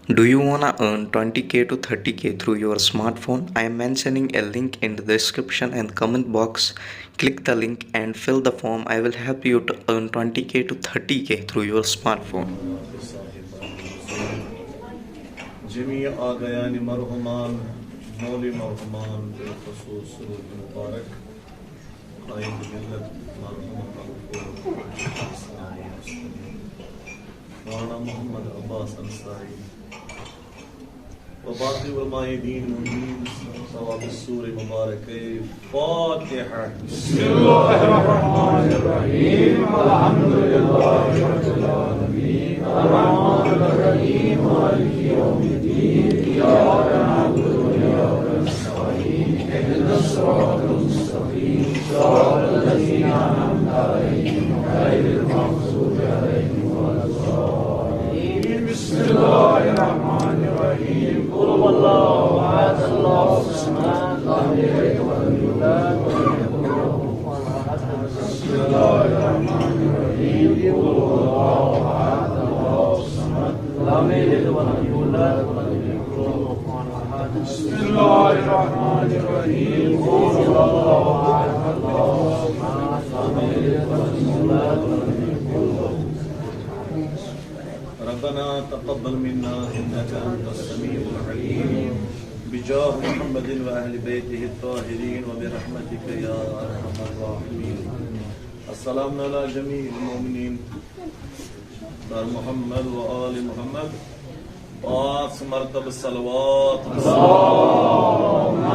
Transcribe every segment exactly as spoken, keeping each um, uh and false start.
Do you wanna earn twenty K to thirty K through your smartphone? I am mentioning a link in the description and comment box. Click the link and fill the form. I will help you to earn twenty K to thirty K through your smartphone. جميع آقایان مرحومان، مولوی مرحومان، بالخصوص روح مبارک آئند ملت مرحوم ابو مولانا محمد عباس انصاری و باقی علماء دین مومنین، ثواب سور مبارک فاتحہ۔ بسم الله الرحمن الرحيم. الحمد لله رب العالمين. الرحمن الرحيم. مالك يوم الدين. إياك نعبد وإياك نستعين. اهدنا الصراط المستقيم. صراط الذين أنعمت عليهم غير المغضوب عليهم ولا الضالين. بسم الله الرحمن الرحيم. قل هو الله أحد، الله الصمد، لم يلد ولم يولد ولم يكن له كفوا أحد. بسم الله الرحمن الرحيم. قل هو الله أحد، الله الصمد، لم يلد ولم يولد ولم يكن له كفوا أحد. بسم الله الرحمن الرحيم. قل هو الله أحد، الله الصمد، لم يلد ولم يولد ولم يكن له كفوا أحد. ربنا تقبل منا إنك أنت السميع العليم. بجاه محمد وأهل بيته الطاهرين وبرحمتك يا أرحم الراحمين. السلام على جميع المؤمنين. بر محمد و آل محمد پانچ مرتبہ صلوات۔ اللهم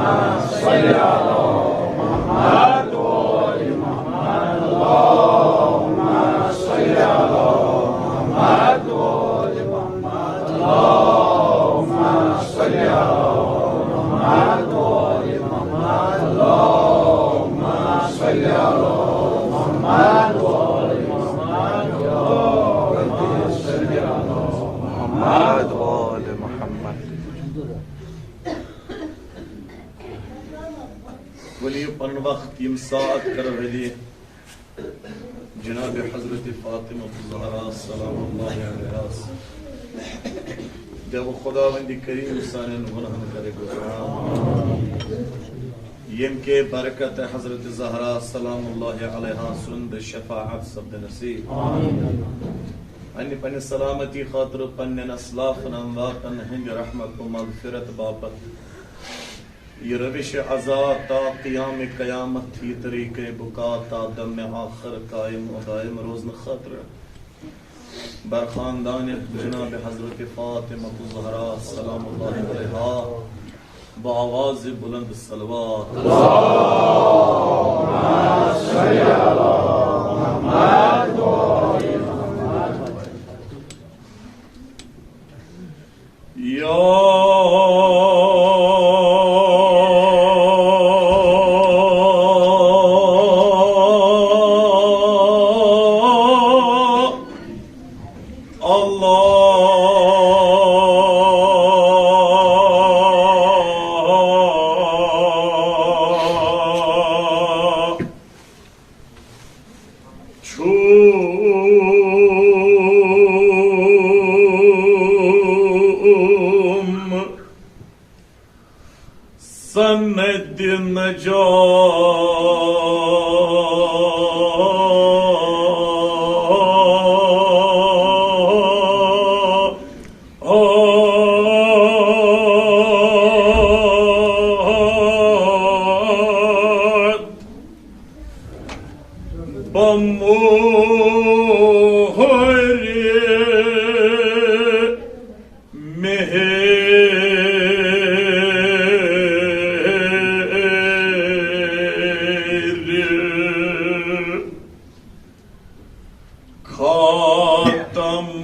صل على محمد وآل محمد۔ اللهم صل على محمد وآل محمد۔ اللهم صل على محمد وآل محمد۔ اللهم صل على محمد وآل محمد۔ يا رب صل على محمد وآل محمد۔ ؤلِو پنُن وقت، یِم ساعت کرو ہدیہ جناب حضرت فاطمہ الزہرا سلام اللہ علیہا۔ دِیو خداوند کریم سانٮ۪ن گناہن کرِ غفران۔ ییٚمہِ کہِ برکت حضرت زہرا سلام اللہ علیہا سُنٛد شفاعت سپدِ نصیب۔ پننہِ پننہِ سلامتی خٲطرٕ، پننٮ۪ن اسلافن امواتن ہٕنٛدِ رحمت و مغفرت باپتھ۔ یہِ روش عزا تا قیام قیامت، یہِ طریقہ بقا تا دم آخر قائم و دائم روزنہٕ خٲطرٕ بر خاندان جناب حضرت فاطمہ الزہرا سلام اللہ علیہا بآواز بلند صلوات۔ یا اللہ، چھُم سند نجات۔ بموہرِ مہرِ خاتم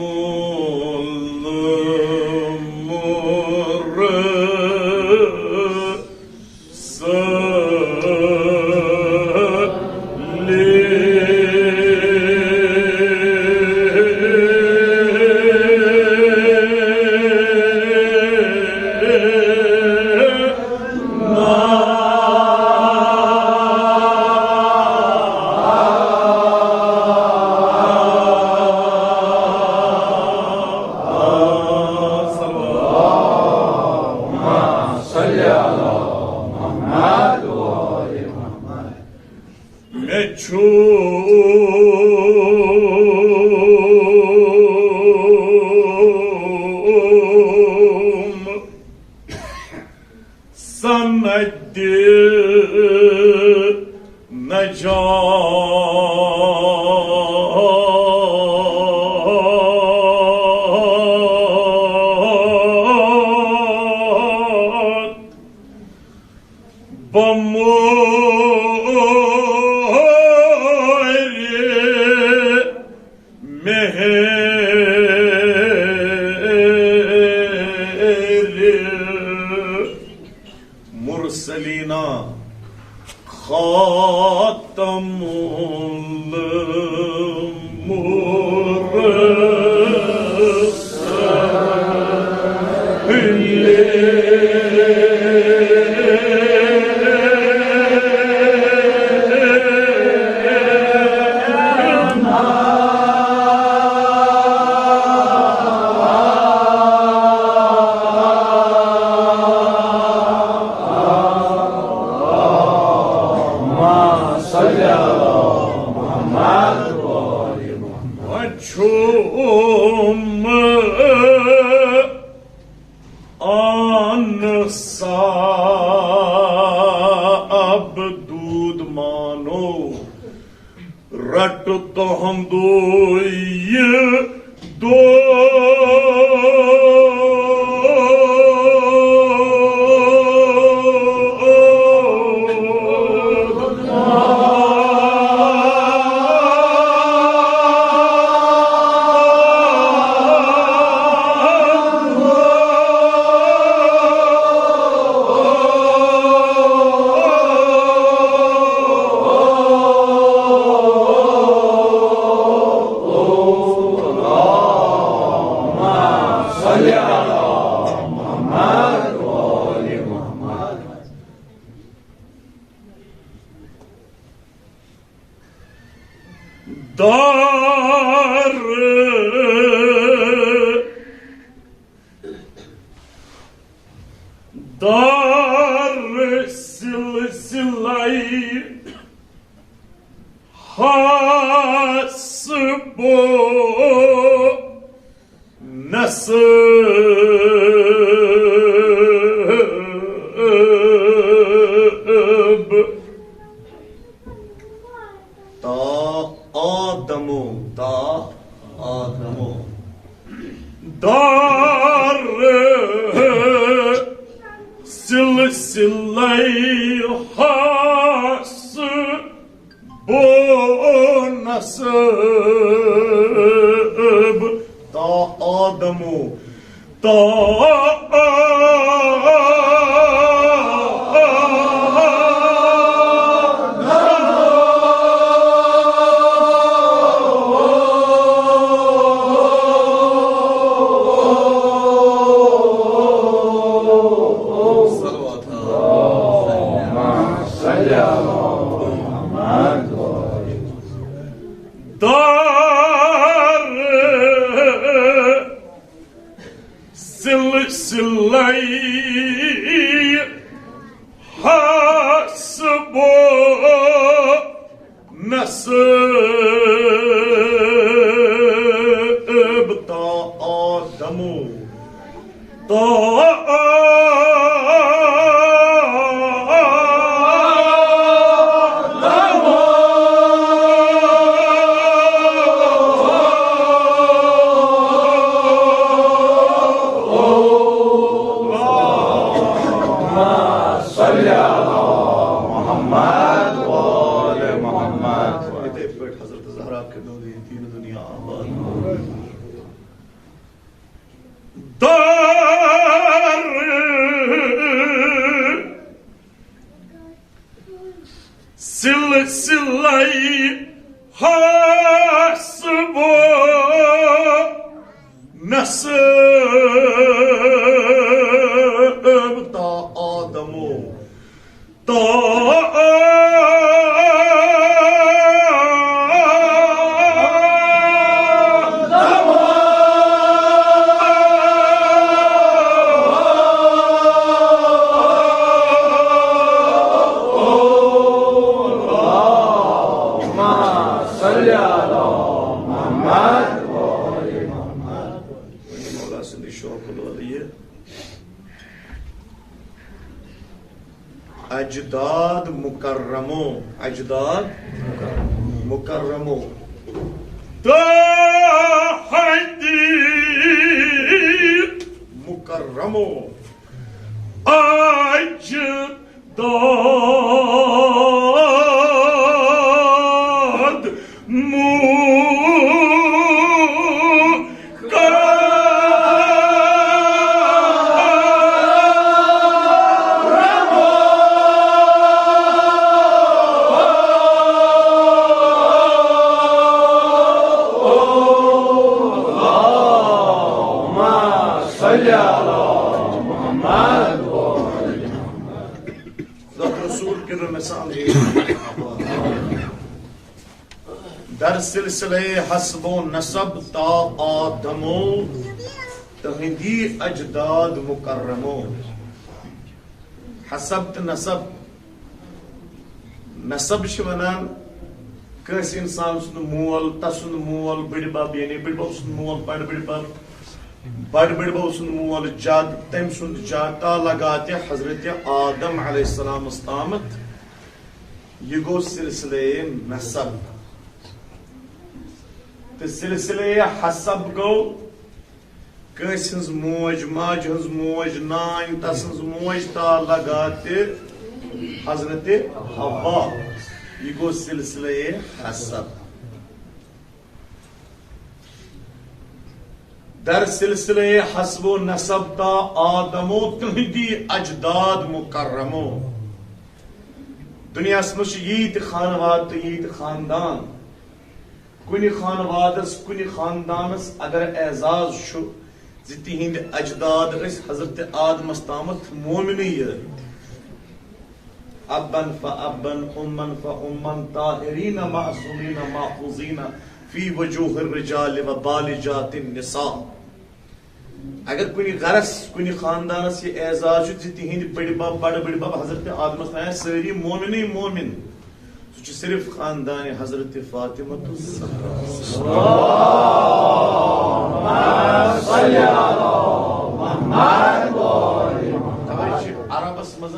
پمورِ مہرِ مرسلینا خاتم المرسلین. چھُم آن صاحب دود مانو، رٹ تہندو یہ دود. دار، دار سلسلے حسبو نسب. تا آدمو، تا آدمو. دار سلسلے حسب بو نسب. تا آدمو، تا صلوات. دار سلسلے حسبو نسب. تا آدمو، تا آدمو. صلی علی محمد و آل محمد. یِتھے پٲٹھۍ حضرت زہرا کٔرنو دین دین دنیا آباد. دار سلسلے حسبو نسب. تا آدمو، تا آدمو. صلی علی محمد و آل محمد. مولا سٕنٛدِ شوق الولی اجداد مکرمو، اجداد مکرمو. تہندِ مکرمو اجداد رسول کرم سان۔ در سلسلہ حسب و نسب تا آدمو، تہندی اجداد مکرمو۔ حسب تہٕ نسب۔ نسب چھِ ونان کٲنٛسہِ انسان سُنٛد مول، تسُنٛد مول، بٕڈبب، یعنی بٕڈبب سُنٛد مول، بڑ بٕڈبب، بڑ بٕڈبب سُنٛد مول، جد، تٔمۍ سُنٛد جد، تا لگاتہِ حضرت آدم علیہ السلامس تامتھ۔ یہِ گوٚو سلسلے نسب۔ تہٕ سلسلے حسب گوٚو کٲنٛسہِ ہٕنٛز موج، ماجہِ ہٕنٛز موج، نانۍ، تسٕنٛز موج تا لگاتہِ حضرت حوا۔ یہِ گوٚو سلسلے حسب۔ در سلسلے حسب و نسب تا آدمو، تہندی اجداد مکرمو۔ دنیاہس منٛز چھِ ییٖتۍ خانواد تہٕ ییٖتۍ خاندان۔ کُنہِ خانوادس، کُنہِ خاندانس اگر اعزاز چھُ زِ تِہنٛدۍ اجداد ٲسۍ حضرت آدمس تامتھ مومنٕے یٲتۍ۔ ابن فابن، امن فامن، طاہرین معصومین ماخوذین فی وجوہ الرجال و بالجات النساء۔ اگر کُنہِ گرس، کُنہِ خاندانس یہِ اعزاز چھُ زِ تِہنٛدۍ بٔڈۍ بب، بڑٕ بٔڈۍ بب حضرت آدمس تام سٲری مومنٕے مومن، سُہ چھُ صرف خاندان حضرت فاطمہ الزہرا۔ توے چھِ عربس منٛز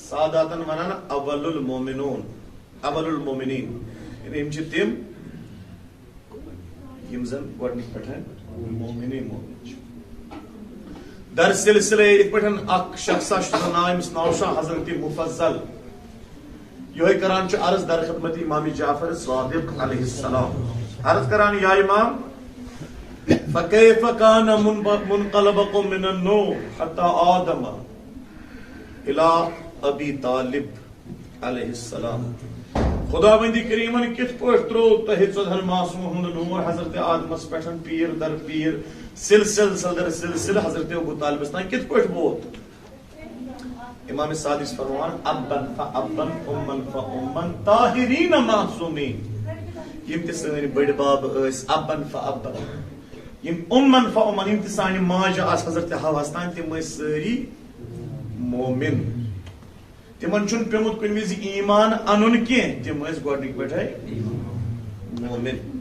ساداتن ونان اول المومنون، اول المومنین، یعنی یِم چھِ تِم یِم زن گۄڈنِکۍ پٮ۪ٹھ مومنٕے مومن چھِ۔ در سلسلے یِتھ پٲٹھۍ اکھ شخص چھُ، ناو، أمِس ناو چھُ حضرت مفضل۔ یِہوٚے کران چھُ عرض در خدمت امام جعفر صادق علیہ السلام۔ عرض کران، یا امام، فکیف کان منب-، منقلبکم من النوح حتی آدم الی ابی طالب علیہ السلام۔ خداوندِ کریمن کِتھ پٲٹھۍ تروو تۄہہِ ژۄدہن معصومن ہُنٛد نوٗر حضرت آدمس پٮ۪ٹھ پیر در پیر، سلسل در سلسل حضرت ابو طالبس تام کِتھ پٲٹھۍ ووت؟ امام صادق فرمان، ابن فابن، امن فامن، طاہرین معصومین۔ یِم تہِ سٲنۍ بٔڈۍ بب ٲسۍ، ابن فابن، یِم امن فامن، یِم تہِ سانہِ ماجہِ آسہٕ حضرت حواہس تام، تِم ٲسۍ سٲری مومن۔ تِمن چھُنہٕ پیومُت کُنہِ وِزِ ایمان اَنُن کینٛہہ، تِم ٲسۍ گۄڈٕنِکۍ پٮ۪ٹھے مومن۔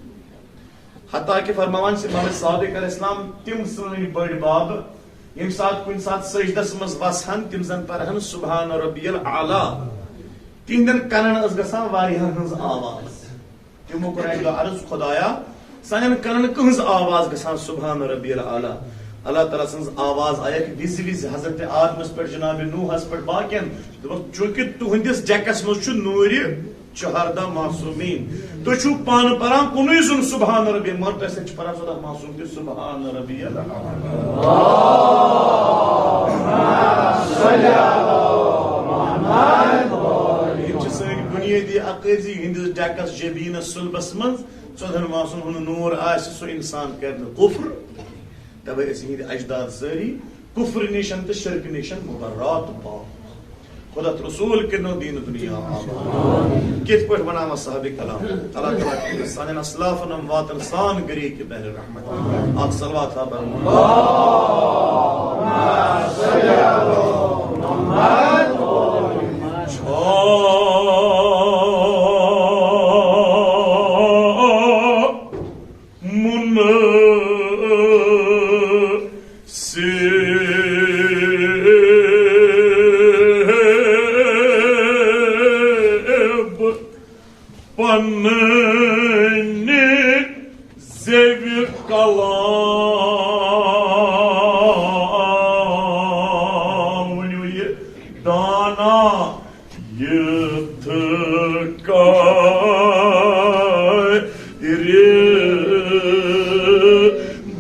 حتیٰ کہ فرماوان چھِ امام صادق علیہ السلام، تِم سٲنۍ بٔڑۍ بب، ییٚمہِ ساتہٕ کُنہِ ساتہٕ سجدس منٛز وسہن، تِم زن پرہن سبحان ربی الاعلیٰ، تِہنٛدٮ۪ن کنن ٲس گژھان واریاہن ہٕنٛز آواز۔ تِمو کوٚر اَکہِ دۄہ عرض، خدایا، سانٮ۪ن کنن کٕہٕنٛز آواز گژھان سبحان ربی الاعلیٰ؟ اللہ تعالیٰ سٕنٛز آواز آیکھ وِزِ وِزِ حضرت آدمس پٮ۪ٹھ، جناب نوحس پٮ۪ٹھ، باقین۔ دوٚپُکھ، چونکہ تُہنٛدِس ڈیکس منٛز چھُ نوٗرِ چہاردہ معصومین، تُہۍ چھِو پانہٕ پران کُنُے زوٚن سبحان ربی، مگر تۄہہِ سۭتۍ چھِ پران ژۄداہ معصوم تہِ سبحان ربی الاعلیٰ۔ یِم چھِ سٲنۍ بُنیٲدی عقٲیدٕ، یِہنٛدِس ڈیکس، جبیٖنس، صلبس منٛز ژۄدہن معصومن ہُنٛد نوٗر آسہِ، سُہ انسان کرِ نہٕ کُفر۔ توے ٲسۍ یِہنٛدۍ اجداد سٲری کُفرِ نِشن تہٕ شرکہِ نِشن مبرات پاک۔ خدا تہٕ رسول کٔرِنو دیٖن دُنیا آباد۔ کِتھ پٲٹھۍ بناوان صاحب کلام؟ اللہ تعالیٰ کٔرِنو سانٮ۪ن اسلافن امواتن سان گری کہ بحر رحمت۔ اکھ صلوات ہا پرن۔ مناسب پننہِ زیوِ کلام۔ ؤنِو یہِ دانا یِتھ کارِ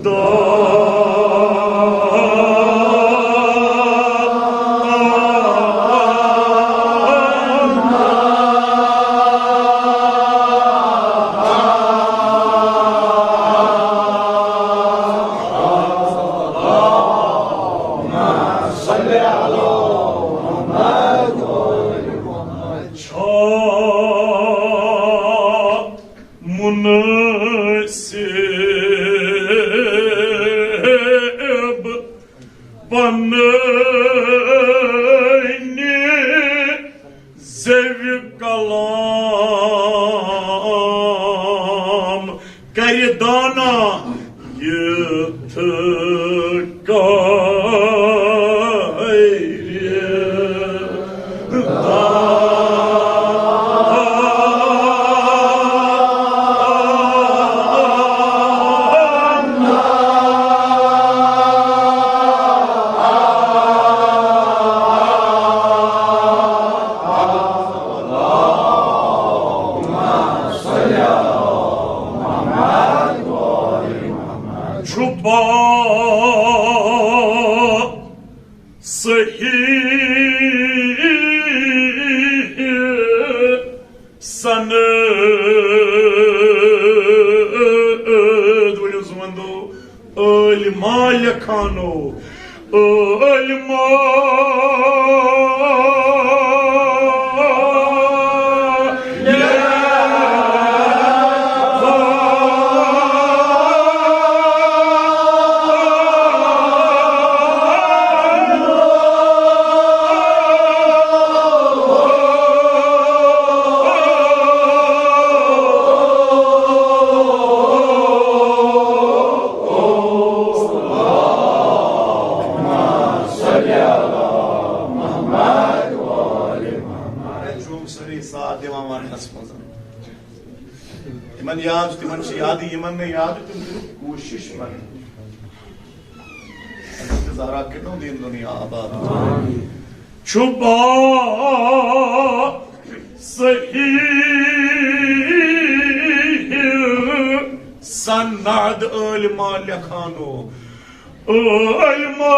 دار۔ پننہِ زیوِ کلام کرِ دانا یِتھ کٲرِ۔ چھُ با صحیح سند۔ ؤنِو زٕ وَن دو، عٲلما لیکھانو، عٲلما سٲری ساتھ دِوان وننس منٛز۔ یِمن یاد چھُ، تِمن چھُ یادٕے، یِمن نہٕ یاد چھُ، تِم کٔرِو کوٗشِش پنٕنۍ۔ حضرت زہرا کٔرِنو دیٖن دُنیا آباد۔ چھُ با صحیح سند عٲلما لیکھانو، عٲلما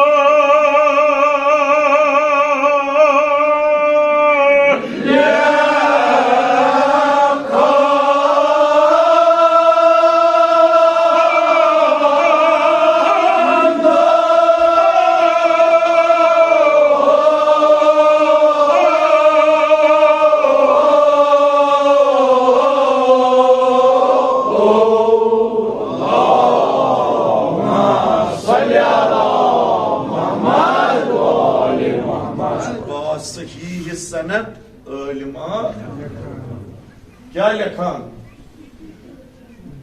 با صحیح سند عٲلما کیٛاہ لیکھان؟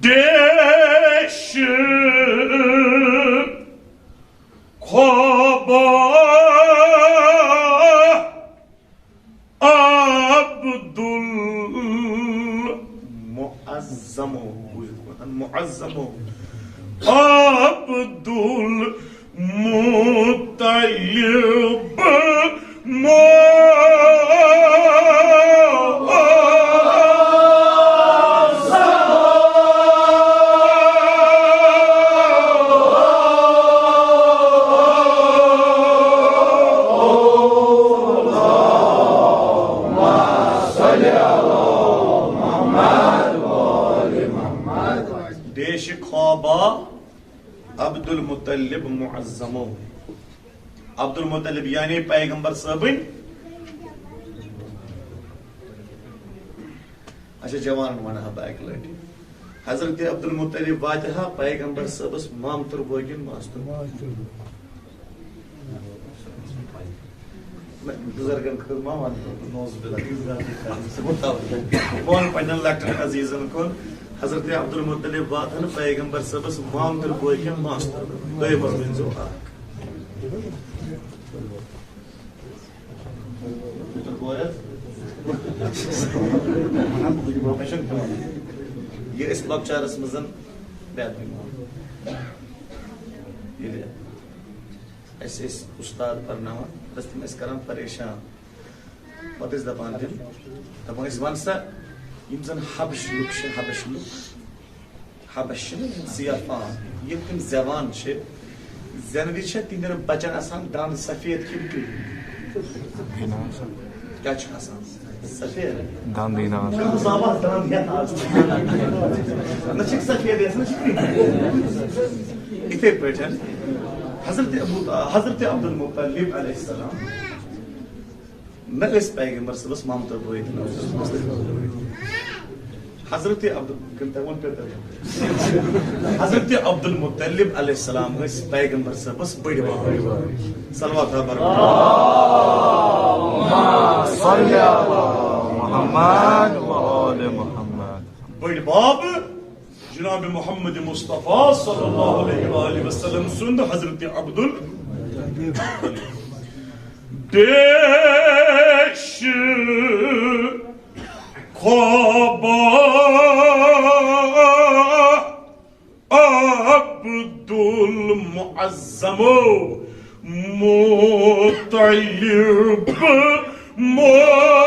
ڈیش خوابا عبدالمعظم، معظم عبدالمطلب ڈیش خوابا عبدالمطلب معظمو۔ عبدالمطلب یعنی پیغمبر صٲبٕنۍ۔ اچھا، جوانن ونہٕ ہا بہٕ اکہِ لٹہِ۔ حضرت عبدالمطلب واتہِ ہا پیغمبر صٲبس مامتٕر بوے کِنہٕ ماستٕر؟ نہ، بزرگن خٲطرٕ ما ونہٕ بہٕ، نعوذ باللہ، تِژھ غلطی کرنہٕ سۭتۍ متاثر۔ بہٕ ونہٕ پننٮ۪ن لۄکٹٮ۪ن عزیزن کُن، حضرت عبدالمطلب واتہٕ ہن پیغمبر صٲبس مامتٕر بوے کِنہٕ ماستٕر بوے؟ تُہۍ ؤنۍ زیو اکھ۔ یہِ ٲسۍ لۄکچارس منٛز بے ادبی ماحول۔ ییٚلہِ اَسہِ ٲسۍ اُستاد پرناوان، بس تِم ٲسۍ کران پریشان۔ پتہٕ ٲسۍ دپان تِم، دپان ٲسۍ، "وَن سا، یِم زن حبش لُکھ چھِ، حبش لُکھ، حبش چھِنہٕ یِم سیاہ فام، ییٚلہِ تِم زٮ۪وان چھِ، زٮ۪نہٕ وِزِ چھا تِہنٛدٮ۪ن بچن آسان دند سفید کِنہٕ کرٛہِنۍ؟" کیٛاہ چھُ آسان؟ سفید۔ دند یی نہٕ آز۔ نہ، بابا، دند ہٮ۪تھ آز۔ نہ چھِکھ سفید یَس، نہ چھِکھ کرٛہِنۍ۔ یِتھَے پٲٹھۍ حضرت ابو، حضرت عبدالمطلب علیہ السلام نہ ٲسۍ پیغمبر صٲبس مامتٕر بٲے تہِ نہ اوسُس مامتٕر بٲے۔ حضرت عبد، حضرت عبدالمطلب علیہ السلام ٲسۍ پیغمبر صٲبس بٔڑۍ بب۔ صلوات ہا بر صلی علی محمد و آل محمد۔ بٔڑۍ بب جناب محمد مصطفیٰ صلی اللہ علیہ وآلہ وسلم سُنٛد حضرت عبدال۔ دیش خواب عبدالمعظم مطلب معظم۔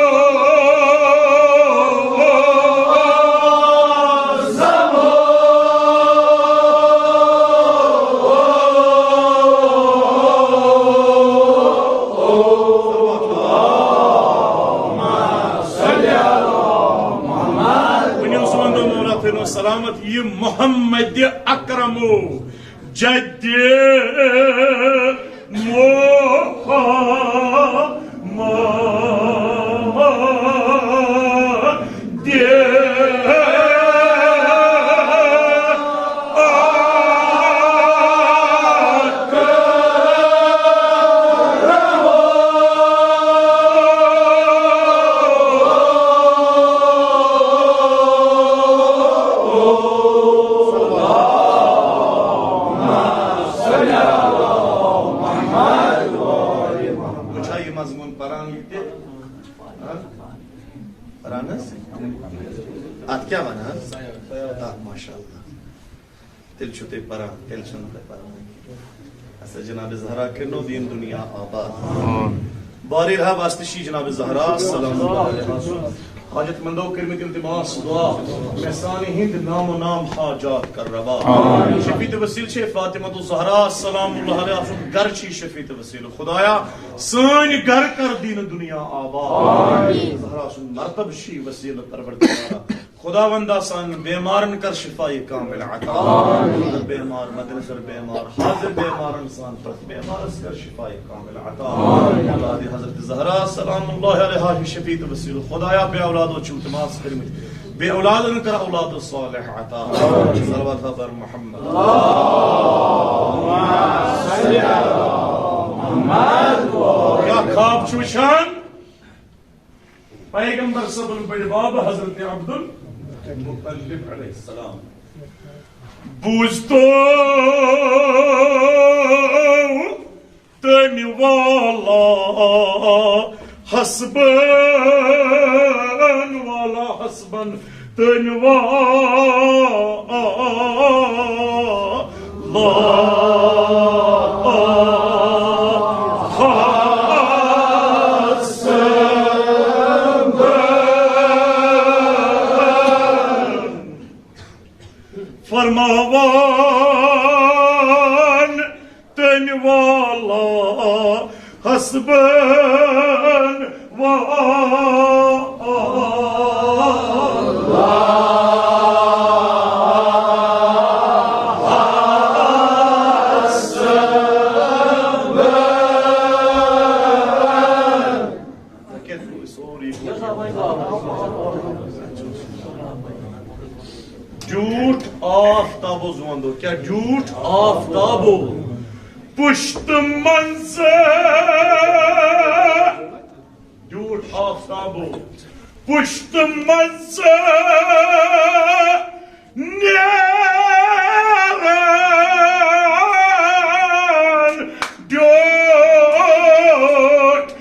ؤنِو سون دۄہ مولا تھٲینو سلامت یہِ محمد اکرمو جدِ محمد۔ وٕچھا یہِ مضموٗن پران یہِ تہِ؟ ہاں؟ پران حظ؟ اتھ کیٛاہ ونان حظ؟ آ، ماشاء اللہ۔ تیٚلہِ چھِو تُہۍ پران، تیٚلہِ چھِو نہٕ تۄہہِ پران۔ اَسا جناب زہرا کٔرنو دیٖن دُنیا آباد۔ بارے رہا واسطے شی جناب زہرا سلام اللہ علیہا۔ حاجت مندو کٔرمٕتۍ التماس دعا، مےٚ سانہِ ہِنٛدۍ نام و نام حاجات کر روا۔ شفیع تہٕ وسیل چھے فاطمہ تہٕ زہرا سلام اللہ علیہا سُنٛد گرٕ چھِ شفیع تہٕ وسیل۔ خدایا سٲنۍ گرٕ کر دیٖن دُنیا آباد۔ زہرا سُنٛد مرتب چھِ وسیل پروردگارا۔ خداوندا سانٮ۪ن بیمارن کر شفای کامل عطا۔ آمین۔ بیمار، مد نظر بیمار، حاضر بیمارن سان پرٛٮ۪تھ بیمارس کر شفای کامل عطا۔ آمین۔ اولاد حضرت زہرا سلام اللہ علیہا ہی شفیع تہٕ وسیل۔ خدایا بے اولادو چھِ التماس کٔرمٕتۍ، بے اولادن کر اولاد صالح عطا۔ آمین۔ صلوات بر محمد۔ کیا خواب چھُ وٕچھان؟ پیغمبر صٲبُن بٔڑۍ بب حضرت عبدالمطلب علیہ السلام۔ بوٗزتو تٔمۍ والا حسبن والا حسبن تٔمۍ والا حسبن۔ فرماوان تٔمۍ والا حسبن والا حسبن۔ جھوٗٹھ آفتابو زوندو، کیا جھوٗٹھ آفتابو پشت منزل، جھوٗٹھ آفتابو پشت منزل نیران ڈیوٹھ۔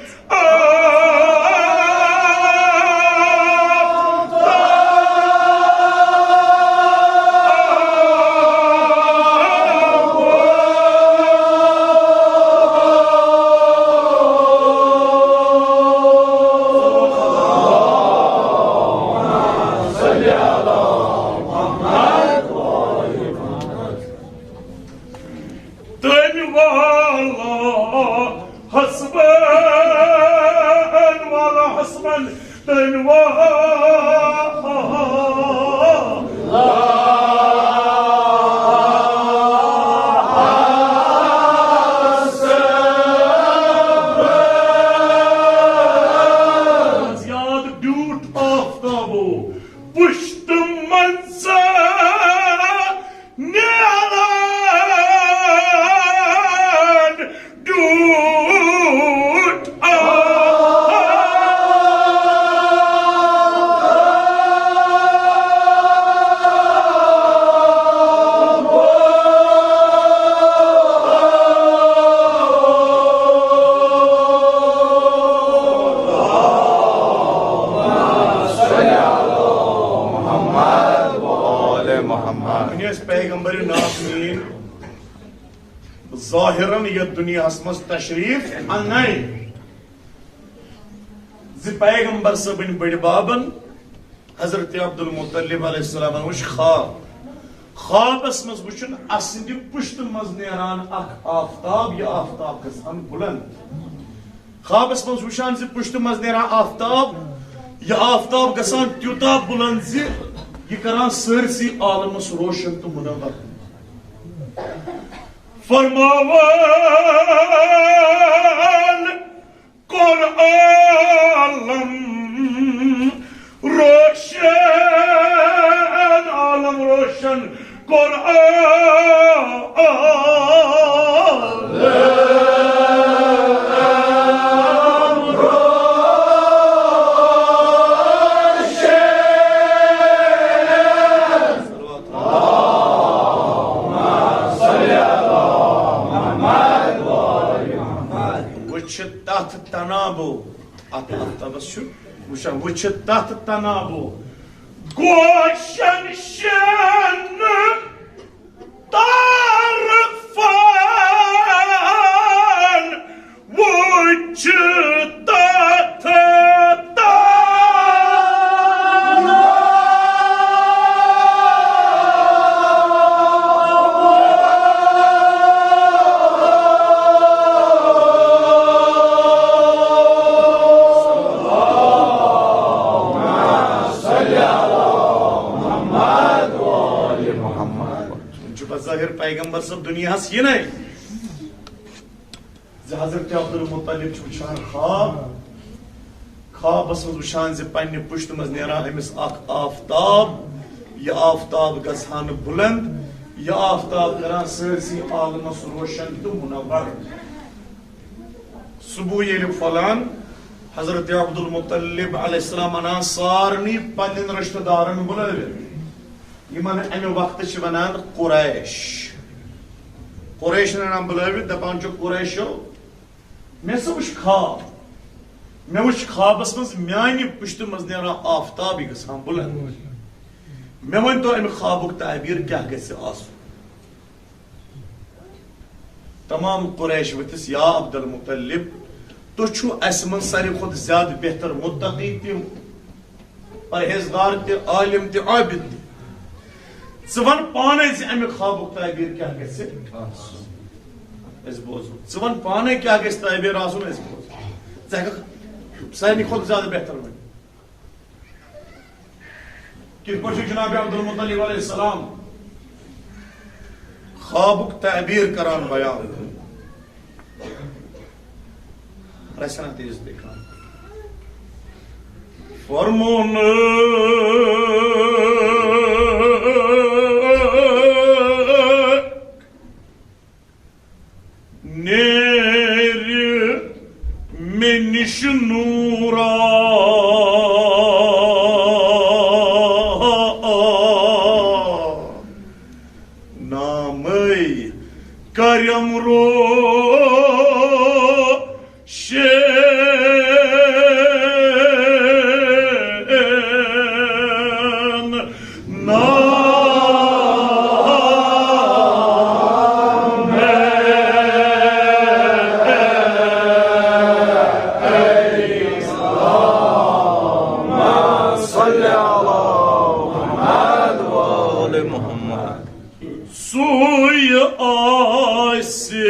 تٔمۍ والا حسبن والا حسبن، تٔمۍ والا حسبن۔ یاد ڈیوٹھ آفتابو پشتم ہیرن یتھ دنیاہس منٛز تشریف اننَے زِ پیغمبر صٲبٕنۍ بٔڈۍ بابن حضرت عبدالمطلب علیہ السلامن وٕچھ خواب۔ خوابس منٛز وٕچھُن اسہِ سٕنٛدِ پُشتہٕ منٛز نیران اکھ آفتاب، یہِ آفتاب گژھان بُلند۔ خوابس منٛز وٕچھان زِ پُشتہٕ منٛز نیران آفتاب، یہِ آفتاب گژھان تیوٗتاہ بُلند زِ یہِ کران سٲرسٕے عالمس روشن تہٕ منور۔ فرماوان کوٚر عالم روشن، عالم روشن کوٚر عالم روشن۔ وٕچھ تتھ تنابو، اتھ آفتابس چھُ وٕچھان، وٕچھ تتھ تنابو گوشن شین طرفن، وٕچھ تتھ تنابو۔ وۄنۍ چھُ بظٲہر پیغمبر صٲب دُنیاہس یِنَے زِ حضرت عبدالمطلب چھُ وٕچھان خواب۔ خوابس منٛز وٕچھان زِ پننہِ پُشتہٕ منٛز نیران أمِس اکھ آفتاب، یہِ آفتاب گژھان بُلند، یہِ آفتاب کران سٲرسٕے عالمس روشن تہٕ منور۔ صبح ییٚلہِ پھۄلان، حضرت عبدالمطلب علیہ السلام انان سارنٕے پننٮ۪ن رشتہٕ دارن بُلٲوِتھ، یِمن امہِ وقتہٕ چھِ ونان قریش۔ قریشن انان بُلٲوِتھ، دپان چھُ، قریشو، مےٚ سا وٕچھ خواب۔ مےٚ وٕچھ خوابس منٛز میانہِ پُشتہٕ منٛز نیران آفتاب، یہِ گژھان بُلند۔ مےٚ ؤنۍ تو، امہِ خوابُک تعبیر کیٛاہ گژھِ آسُن؟ تمام قریش ؤتھِس، یا عبدالمطلب، تُہۍ چھِو اسہِ منٛز ساروی کھۄتہٕ زیادٕ بہتر متقی تہِ، پرہیزگار تہِ، عالم تہِ، عابد تہِ۔ ژٕ وَن پانے زِ اَمہِ خوابُک تعبیر کیٛاہ گژھِ آسُن۔ أسۍ بوزو۔ ژٕ وَن پانے کیٛاہ گژھِ تعبیر آسُن، أسۍ بوزو۔ ژٕ ہٮ۪ککھ سارنٕے کھۄتہٕ زیادٕ بہتر ؤنِتھ۔ کِتھ پٲٹھۍ چھُ جناب عبدالمطلب علیہ السلام خوابُک تعبیر کران بیان؟ رسنا تیز دیکھان۔ فرمون نیرِ مےٚ نِش نوٗرا، نامَے کرم روشن۔ نام صلی علی محمد و آل محمد۔ سُے آسہِ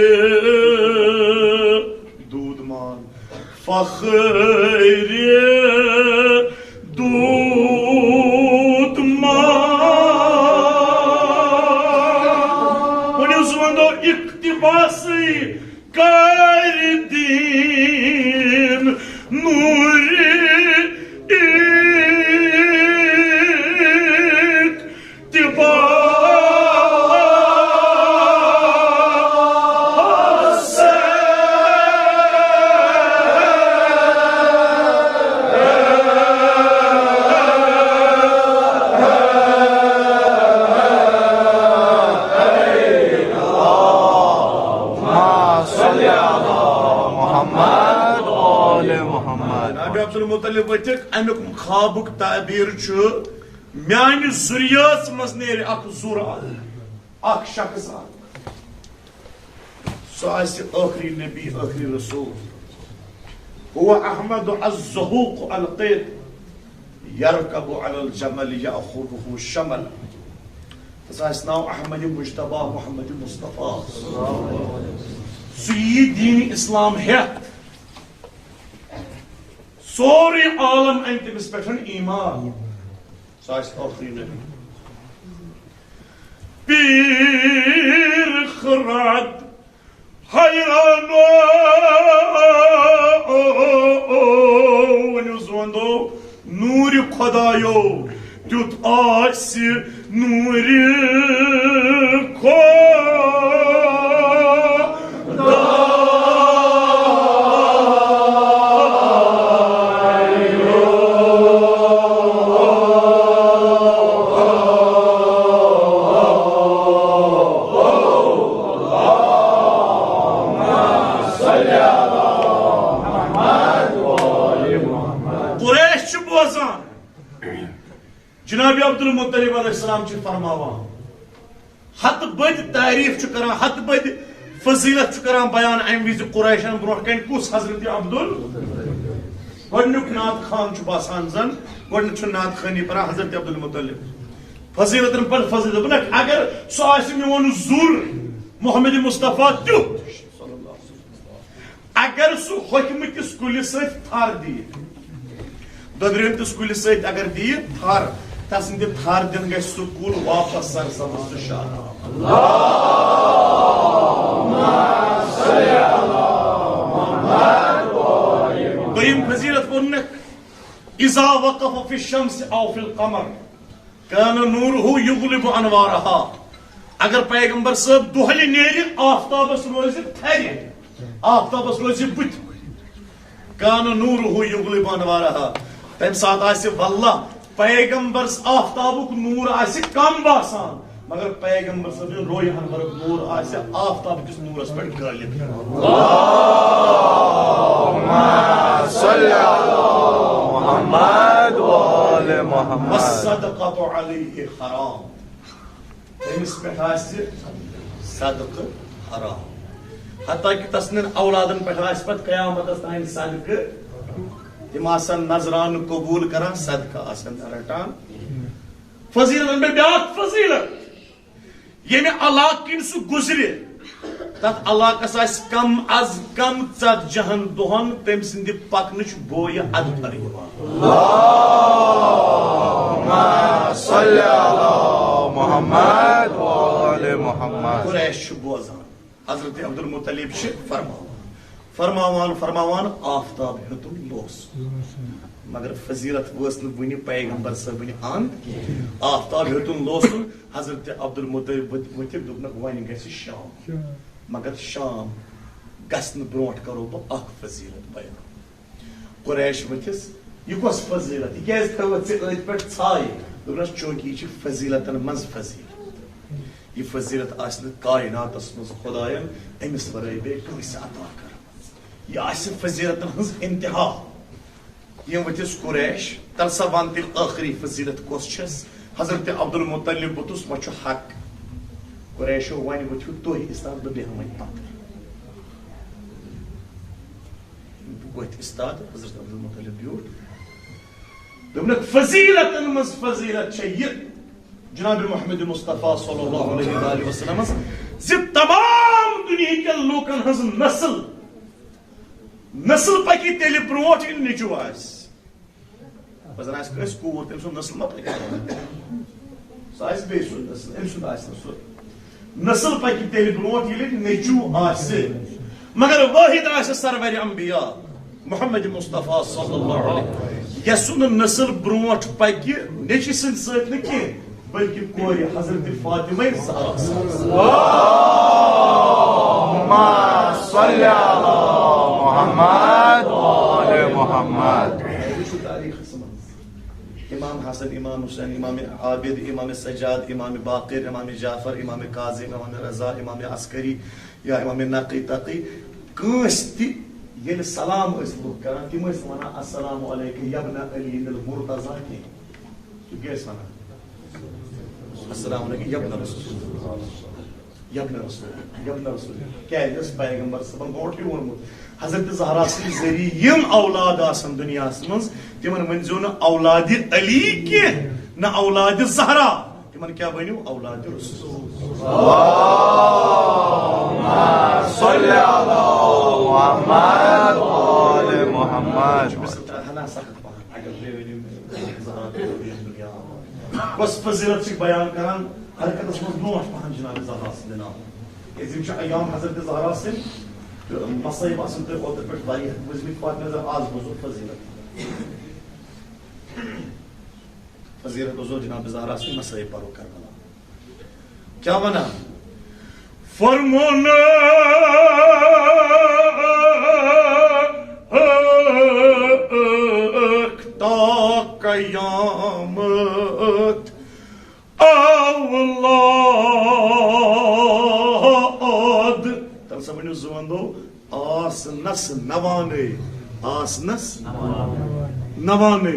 دوٗد مان فخرِ دوٗد مان۔ ؤنِو سُہ وَنو اقتباسٕے کارِ دیٖن نوٗرِ اقتباس۔ اللهم صل على محمد وآل محمد۔ جناب عبدالمطلب ؤتھِکھ، اَمیُک خوابُک تعبیر چھُ، میانہِ ذُریَس منٛز نیرِ اکھ ذُر اکھ، اکھ شخص اکھ۔ سُہ آسہِ ٲخری نبی، ٲخری رسول۔ هو احمد الزحوق القیت، یرکب علی الجمل یاخذہ شمل۔ تس آسہِ ناو احمد مجتبیٰ، محمد مصطفیٰ۔ سُہ یی دین اسلام ہیتھ۔ سورُے عالم انہِ تٔمِس پٮ۪ٹھ ایمان۔ سُہ آسہِ ٲخری نبی۔ پیر خرد حیرانو، ؤنِو زوندو، نوٗرِ خۄدایو تیُتھ آسہِ نوٗرِ خۄدایو۔ قریش چھِ بوزان، جناب عبدالمطلب علیہ السلام چھِ فرماوان، ہتہٕ بٔدۍ تعریف چھُ کران، ہتہٕ بٔدۍ فضیلت چھُ کران بیان امہِ وِزِ قریشن برونٛٹھ کنہِ کُس؟ حضرت عبدال۔ گۄڈنیُک نعت خوان چھُ باسان زن، گۄڈنیُک چھُ نعت خوانی پران حضرت عبدالمطلب۔ فضیلتن پر فضیلت۔ دوٚپُن، اگر سُہ آسہِ میون زُر محمد مصطفیٰ تیُتھ، اگر سُہ ہوٚکھمٕتِس کُلِس سۭتۍ تھر دِیہِ، دۄدریمتِس کُلِس سۭتۍ اگر دِیہِ تھر، تسٕنٛدِ تھر دِنہٕ گژھِ سُہ کُل واپس سرسبز تہٕ شاداب۔ دوٚیِم فضیلت ووٚنُکھ، اذا وقف فی الشمس او فی القمر کان نورہ یغلب انوارہا۔ اگر پیغمبر صٲب دۄہلہِ نیرِ، آفتابس روزِ تھرِ، آفتابس روزِ بٕتھِ، کان نورہ یغلب انوارہا۔ تمہِ ساتہٕ آسہِ واللہ پیغمبر آفتابُک نور آسہِ کم باسان، مگر پیغمبر صٲب سُنٛد روے انورُک نور آسہِ آفتاب کِس نورس پٮ۪ٹھ غٲلب۔ اللہم صل علی محمد و آل محمد۔ والصدقۃ علیہ حرام۔ تٔمِس پٮ۪ٹھ آسہِ صدقہٕ حرام۔ حتیٰ کہ تسٕنٛدٮ۪ن اولادن پٮ۪ٹھ آسہِ پتہٕ قیامتس تام صدقہٕ۔ تِم آسن نذرانہٕ قبول کران، صدقہٕ آسن رٹان۔ فضیلتن پٮ۪ٹھ بیٛاکھ فضیلت، ییٚمہِ علاقہٕ کِنۍ سُہ گُزرِ، تتھ علاقس آسہِ کم از کم ژتجی ہن دۄہن تٔمۍ سٕنٛدِ پکنٕچ بویہِ ادٕ پھرٕ یِوان۔ اللہم صل علی محمد و آل محمد۔ قریش چھُ بوزان، حضرت عبدالمطلب چھِ فرماوان، فرماوان، فرماوان آفتاب ہیوٚتُن لوسُن۔ مگر فضیلت وٲژ نہٕ وُنہِ پیغمبر صٲبنہِ اند کینٛہہ۔ آفتاب ہیوٚتُن لوسُن، حضرت عبدالمطلب ؤتھۍ، ؤتھِکھ، دوٚپنکھ، وۄنۍ گژھِ شام۔ مگر شام گژھنہٕ برونٛٹھ کرو بہٕ اکھ فضیلت بیان۔ قریش ؤتھِس، یہِ کۄس فضیلت؟ یہِ کیازِ تھٲوٕتھ ژےٚ أتھۍ پٮ۪ٹھ ژھایہِ؟ دوٚپنس، چونکہ یہِ چھِ فضیلتن منٛز فضیلت۔ یہِ فضیلت آسہِ نہٕ کائناتس منٛز خداین أمِس ورٲے بیٚیہِ کٲنٛسہِ عطا کٔرمٕژ۔ یہِ آسہِ فضیلتن ہٕنٛز انتہا۔ یِم ؤتھِس قریش، تَلہٕ سا وَن تیٚلہِ ٲخری فضیلت کۄس چھَس؟ حضرت عبدالمطلب ووٚتھُس، وۄنۍ چھُ حق۔ قریشو وَنہِ، ؤتھِو تُہۍ اِستاد، بہٕ بیٚہمَے پَتہٕ۔ ؤتھۍ اِستاد، حضرت عبدالمطلب بیوٗٹھ۔ دوٚپنَکھ، فضیلتن منٛز فضیلت چھےٚ یہِ، جناب محمد مصطفیٰ صلی اللہ علیہ وآلہ وسلمس، زِ تمام دُنیہٕکٮ۪ن لوٗکن ہٕنٛز نسل، نسل پکہِ تیٚلہِ برونٛٹھ ییٚلہِ نیٚچوٗ آسہِ۔ پتہٕ زن آسہِ کٲنٛسہِ کوٗر، تٔمۍ سُنٛد نسل ما پکہِ؟ سُہ آسہِ بیٚیہِ سُنٛد نسل، أمۍ سُنٛد آسہِ نہٕ سُہ۔ نسل پکہِ تیٚلہِ برونٛٹھ ییٚلہِ نیٚچوٗ آسہِ، مگر وٲحد آسہِ سرور انبیاء۔ محمد مصطفیٰ صلی اللہ علیہ وسلم، یسُنٛد نسل برونٛٹھ پکہِ نیٚچوِ سٕنٛدِ سۭتۍ نہٕ کینٛہہ، بلکہ کورِ حضرت فاطمہ زہرا۔ اللہم صل علی محمد و آل محمد۔ وٕچھِو تاریخس منٛز، امام حسن، امام حسین، امام عابد، امام سجاد، امام باقر، امام جعفر، امام کاظم، امام رضا، امام عسکری، یا امام نقی تقی، کٲنٛسہِ تہِ ییٚلہِ سلام ٲسۍ لُکھ کران، تِم ٲسۍ وَنان، "السلام علیک یبن علی المرتضی" کینٛہہ۔ تِم کیٛاہ ٲسۍ وَنان؟ "السلام علیک یبن رسول اللہ۔" یبن رسول، یبن رسول، کیازِ ٲس پیغمبر صٲبن برونٹھٕے ووٚنمُت، حضرت زہرا سٕنٛدِ ذٔریعہٕ یِم اولاد آسن دُنیاہس منٛز، تِمن ؤنۍزیو نہٕ اولادِ علی کینٛہہ، نہ اولادِ زہرا، تِمن کیٛاہ ؤنِو؟ اولادِ رسول۔ اللہم صل علی محمد و آل محمد۔ چھُ مےٚ سۭتۍ ہنا سخت پہن، اگر تُہۍ ؤنِو مےٚ زہرا تہِ دُنیا۔ کۄس فضیلت چھِ بیان کران؟ حرکتس منٛز برونٛٹھ پہن جناب زہرا سٕنٛدِ ناوٕ۔ کیازِ یِم چھِ ایام حضرت زہرا سٕنٛدۍ تہٕ مصائب آسن تۄہہِ اوترٕ پٮ۪ٹھ واریاہ بوٗزمٕتۍ، پتہٕ نظر آز بوزو فضیلت۔ فضیلت بوزو جناب زہرا سٕنٛدۍ مصائب پرو کربلا۔ کیٛاہ ونان؟ فرمونکھ تا قیامت اولاد۔ تَلہٕ سا ؤنِو زٕ وَندو، آسنَس نوانے، آسنَس نوانے،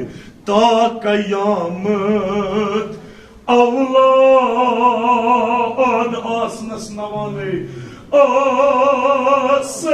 تا قیامت اولاد آسنَس نوانے، آسنَس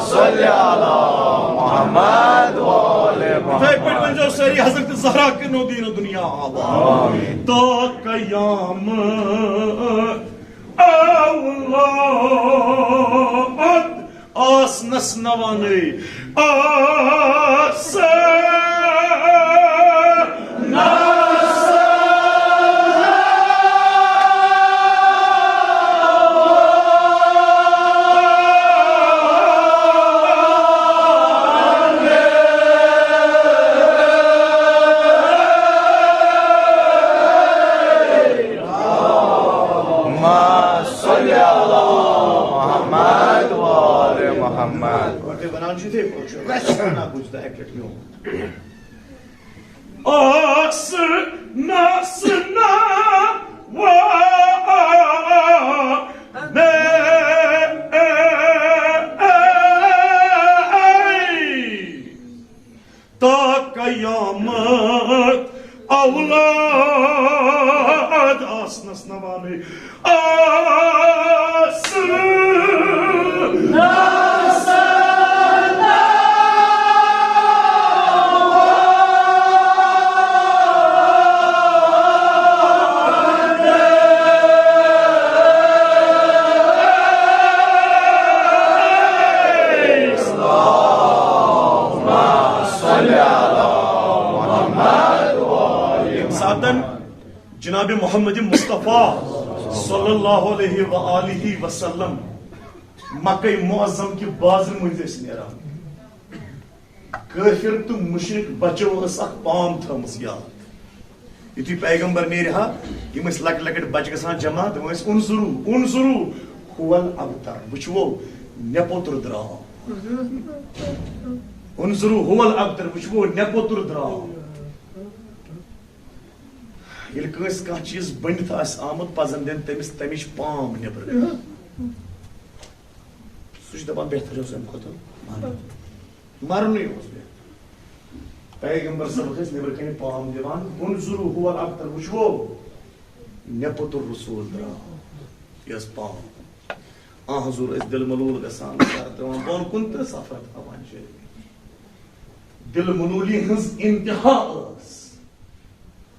صلی علی محمد و آل محمد۔ یِتھَے پٲٹھۍ ؤنۍزیو سٲری، حضرت زہرا کٔرِنو دیٖن و دُنیا آباد۔ آمین۔ تا قیامت اولاد آسنَس نوانے، آسنَس اللہم صل علی محمد و آل محمد۔ گۄڈٕ تُہۍ وَنان چھِو، یِتھَے پٲٹھۍ چھُ، رَژھِ ہنا بوٗزِو تُہۍ اَکہِ لَٹہِ میون۔ آسنَس نوانے۔ تا قیامت اولاد آسنَس نوانے، آسنَس ییٚمہِ ساتن جناب محمد مصطفیٰ صلی اللہ علیہ و آلہ وسلم مکہ معظم کہِ بازرٕ مٔنٛزۍ ٲسۍ نیران، کٲفِر تہٕ مُشرِک بچو ٲس اکھ پام تھٲومٕژ یاد۔ یُتھُے پیغمبر نیرِ ہا، یِم ٲسۍ لۄکٕٹۍ لۄکٕٹۍ بچہٕ گژھان جمع، دَپان ٲسۍ، "انظروا، انظروا، هو الابتر، وٕچھوو، مےٚ پوٚتُر درٛاو۔ انظروا، هو الابتر، وٕچھوو، مےٚ پوٚتُر درٛاو۔" ییٚلہِ کٲنٛسہِ کانٛہہ چیٖز بٔنِتھ آسہِ آمُت، پزن دِن تٔمِس تَمِچ پام نیٚبرٕ۔ سُہ چھُ دَپان، بہتر اوس اَمہِ کھۄتہٕ مَرُن۔ مَرُنٕے اوس بہتر۔ پیغمبر صٲبَس ٲسۍ نیٚبرٕ کَنہِ پام دِوان، "انظروا هو الابتر"، وٕچھوو، مےٚ پوٚتُر رسول درٛاو۔ یہِ ٲس پام۔ آ حضور، ٲسۍ دِل ملوٗل گژھان، سر ترٛاوان بۄن کُن تہٕ سفر تھاوان جٲری۔ دِل ملوٗلی ہٕنٛز انتہا ٲس۔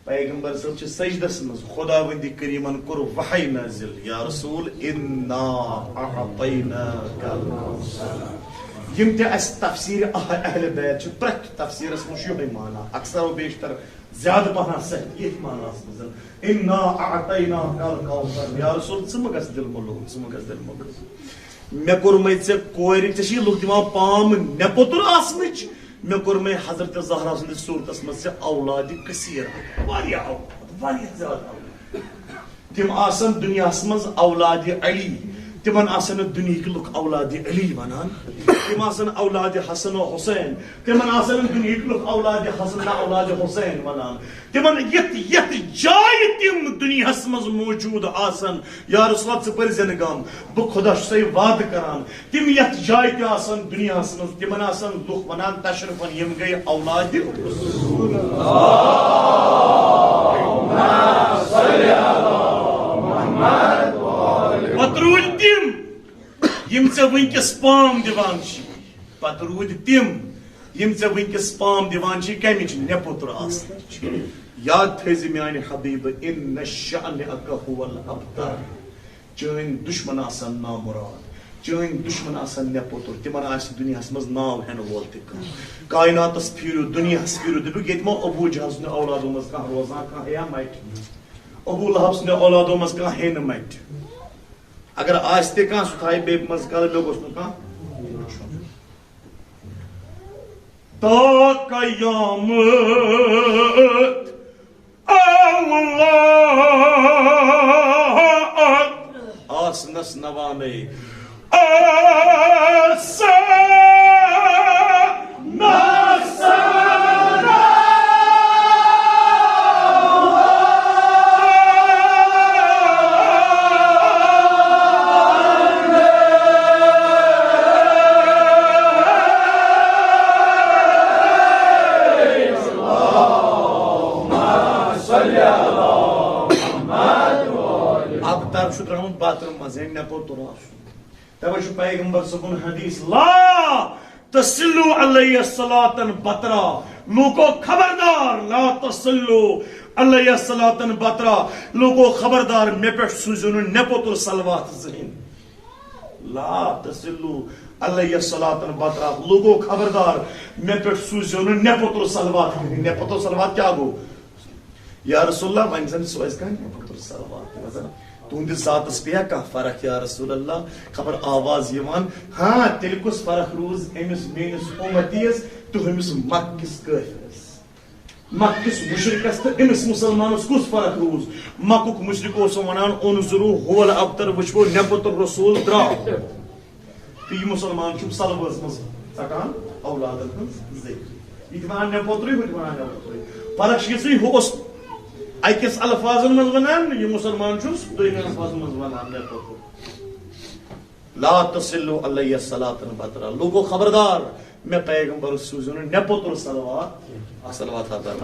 پیغمبر صٲب چھِ سجدس منٛز خداوندِ کریمن کوٚر وحی نازل، یا رسول، انا اعطیناک الکوثر۔ یِم تہِ اسہِ تفسیر اہ-، اہل بیت چھِ، پرٛٮ۪تھ تفسیرس منٛز چھُ یِہوٚے معنی، اکثر و بیشتر زیادٕ پہن صحیح ییٚتھۍ معناہس منٛز، انا اعطیناک الکوثر، یا رسول، ژٕ مہٕ گژھ دِل ملوٗل، ژٕ مہٕ گژھ دِل ملوٗل۔ مےٚ کوٚرمَے ژےٚ کورِ، ژےٚ چھِ لُکھ دِوان پام مےٚ پوٚتُر آسنٕچ، مےٚ کوٚرمَے حضرت زہرا سٕنٛدِس صوٗرتَس منٛز ژےٚ اولادِ کثیر عطا، واریاہ اولاد، واریاہ زیادٕ اولاد۔ تِم آسَن دُنیاہَس منٛز اولادِ علی، تِمن آسن نہٕ دُنیہٕکۍ لُکھ اولادِ علی ونان، تِم آسن اولادِ حسن و حسین، تِمن آسن نہٕ دُنیہٕکۍ لُکھ اولادِ حسن نہ اولادِ حسین ونان۔ تِمن یتھ یتھ جایہِ تِم دُنیاہس منٛز موجود آسن، یا رسول اللہ، ژٕ بٔرۍ زٮ۪نہٕ غم، بہٕ خدا چھُسے وعدٕ کران، تِم یتھ جایہِ تہِ آسن دُنیاہس منٛز، تِمن آسن لُکھ ونان، تشرفن، یِم گٔے اولادِ۔ پتہٕ روٗدۍ تِم، یِم ژےٚ وٕنکیٚس پام دِوان چھی۔ پتہٕ روٗدۍ تِم، یِم ژےٚ وٕنکیٚس پام دِوان چھی، کمِچ؟ نےٚ پوٚتُر آسنٕچ۔ یاد تھٲیزِ میانہِ حبیبہٕ، ان شانئک هو الابتر۔ چٲنۍ دُشمن آسن نامُراد، چٲنۍ دُشمن آسن نےٚ پوٚتُر، تِمن آسہِ دُنیاہس منٛز ناو ہٮ۪نہٕ وول تہِ کانٛہہ۔ کائناتس پھیٖرِو، دُنیاہس پھیٖرِو، دٔپِو، ییٚتہِ ما ابو جہل سٕنٛدِ اولادو منٛز کانٛہہ روزان، کانٛہہ ہیا مٹہِ؟ ابو لہب سٕنٛدِ اولادو منٛز کانٛہہ ہے نہٕ مٹہِ؟ اگر آسہِ تہِ کانٛہہ، سُہ تھایہِ بیٚیہِ منٛز کلہٕ، مےٚ گوٚژھ نہٕ کانٛہہ۔ تا قیامت اولاد آسنس نوانے۔ آسنس ابتر چھُ درٛامُت باتھ روٗم منٛز، یعنی نٮ۪پو تُل آسُن۔ تَوَے چھُ پیغمبر صٲبُن حدیث، "لا تصلوا علی صلاة بطرا"، لوٗکو خبردار، "لا تصلوا علی صلاة بطرا"، لوٗکو خبردار، مےٚ پٮ۪ٹھ سوٗزِو نہٕ نٮ۪پو تُل صلوات زٕہٕنۍ۔ "لا تصلوا علی صلاة بطرا"، لوٗکو خبردار، مےٚ پٮ۪ٹھ سوٗزِو نہٕ نٮ۪پو تُل صلوات زٕہٕنۍ۔ نٮ۪پو تُل صلوات کیٛاہ گوٚو؟ یا رسول اللہ، وۄنۍ زن سوزِ کانٛہہ نٮ۪بر تُل صلوات۔ وۄنۍ زن تُہنٛدِس ذاتس پیٚیا کانٛہہ فرق، یا رسول اللہ؟ خبر آواز یِوان۔ ہاں، تیٚلہِ کُس فرق روٗز أمِس میٲنِس اُمتی یس تہٕ ہُمِس مکہٕ کِس کٲفرس؟ مکہٕ کِس مُشرِکس تہٕ أمِس مُسلمانس کُس فرق روٗز؟ مکُک مُشرِک اوس ونان، "انظروا هو الابتر"، وٕچھو نٮ۪بر تُل رسول درٛاو۔ تہٕ یہِ مُسلمان چھُ سلوٲژ منٛز ژٹان اولادن ہٕنٛز زٔدۍ۔ یہِ تہِ وَنان مےٚ پوٚترُے، ہُہ تہِ وَنان مےٚ پوٚترُے۔ فرق چھِ یِژٕے، ہُہ اوس اَکِس الفاظن منٛز وَنان، یہِ مُسلمان چھُس دوٚیمٮ۪ن الفاظن منٛز وَنان مےٚ پوٚتُر۔ لا تصلوا علی صلاة بطرا۔ لوٗکو خبردار، مےٚ پیغمبرس سوٗزِو نہٕ مےٚ پوٚتُر صلوات۔ اکھ صلوات حضرت۔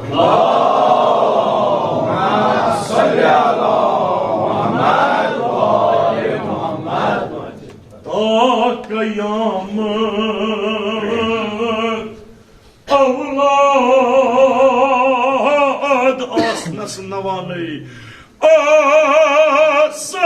تا قیامت اولاد آسنس نوانے آسنس۔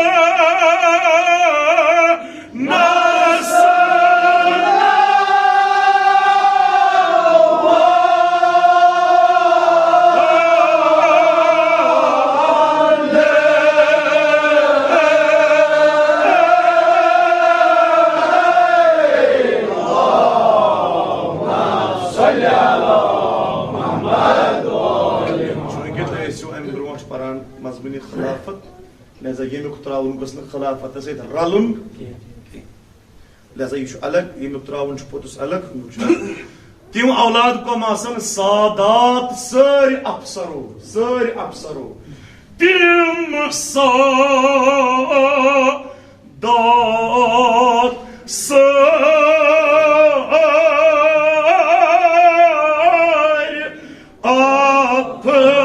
چوٗنٛکہِ تُہۍ ٲسِو اَمہِ برونٛٹھ پَران مضموٗنِ خلافت، لہذا ییٚمیُک ترٛاوُن گوٚژھ نہٕ خلافتَس سۭتۍ رَلُن کینٛہہ۔ لہذا یہِ چھُ الگ، ییٚمیُک ترٛاوُن چھُ پوٚتُس الگ، ہُمیُک چھُ الگ۔ تِم اولاد کۄم آسَن؟ سادات، سٲرۍ افسرو، سٲرۍ افسرو۔ تِم سا داد سٲرۍ افسر۔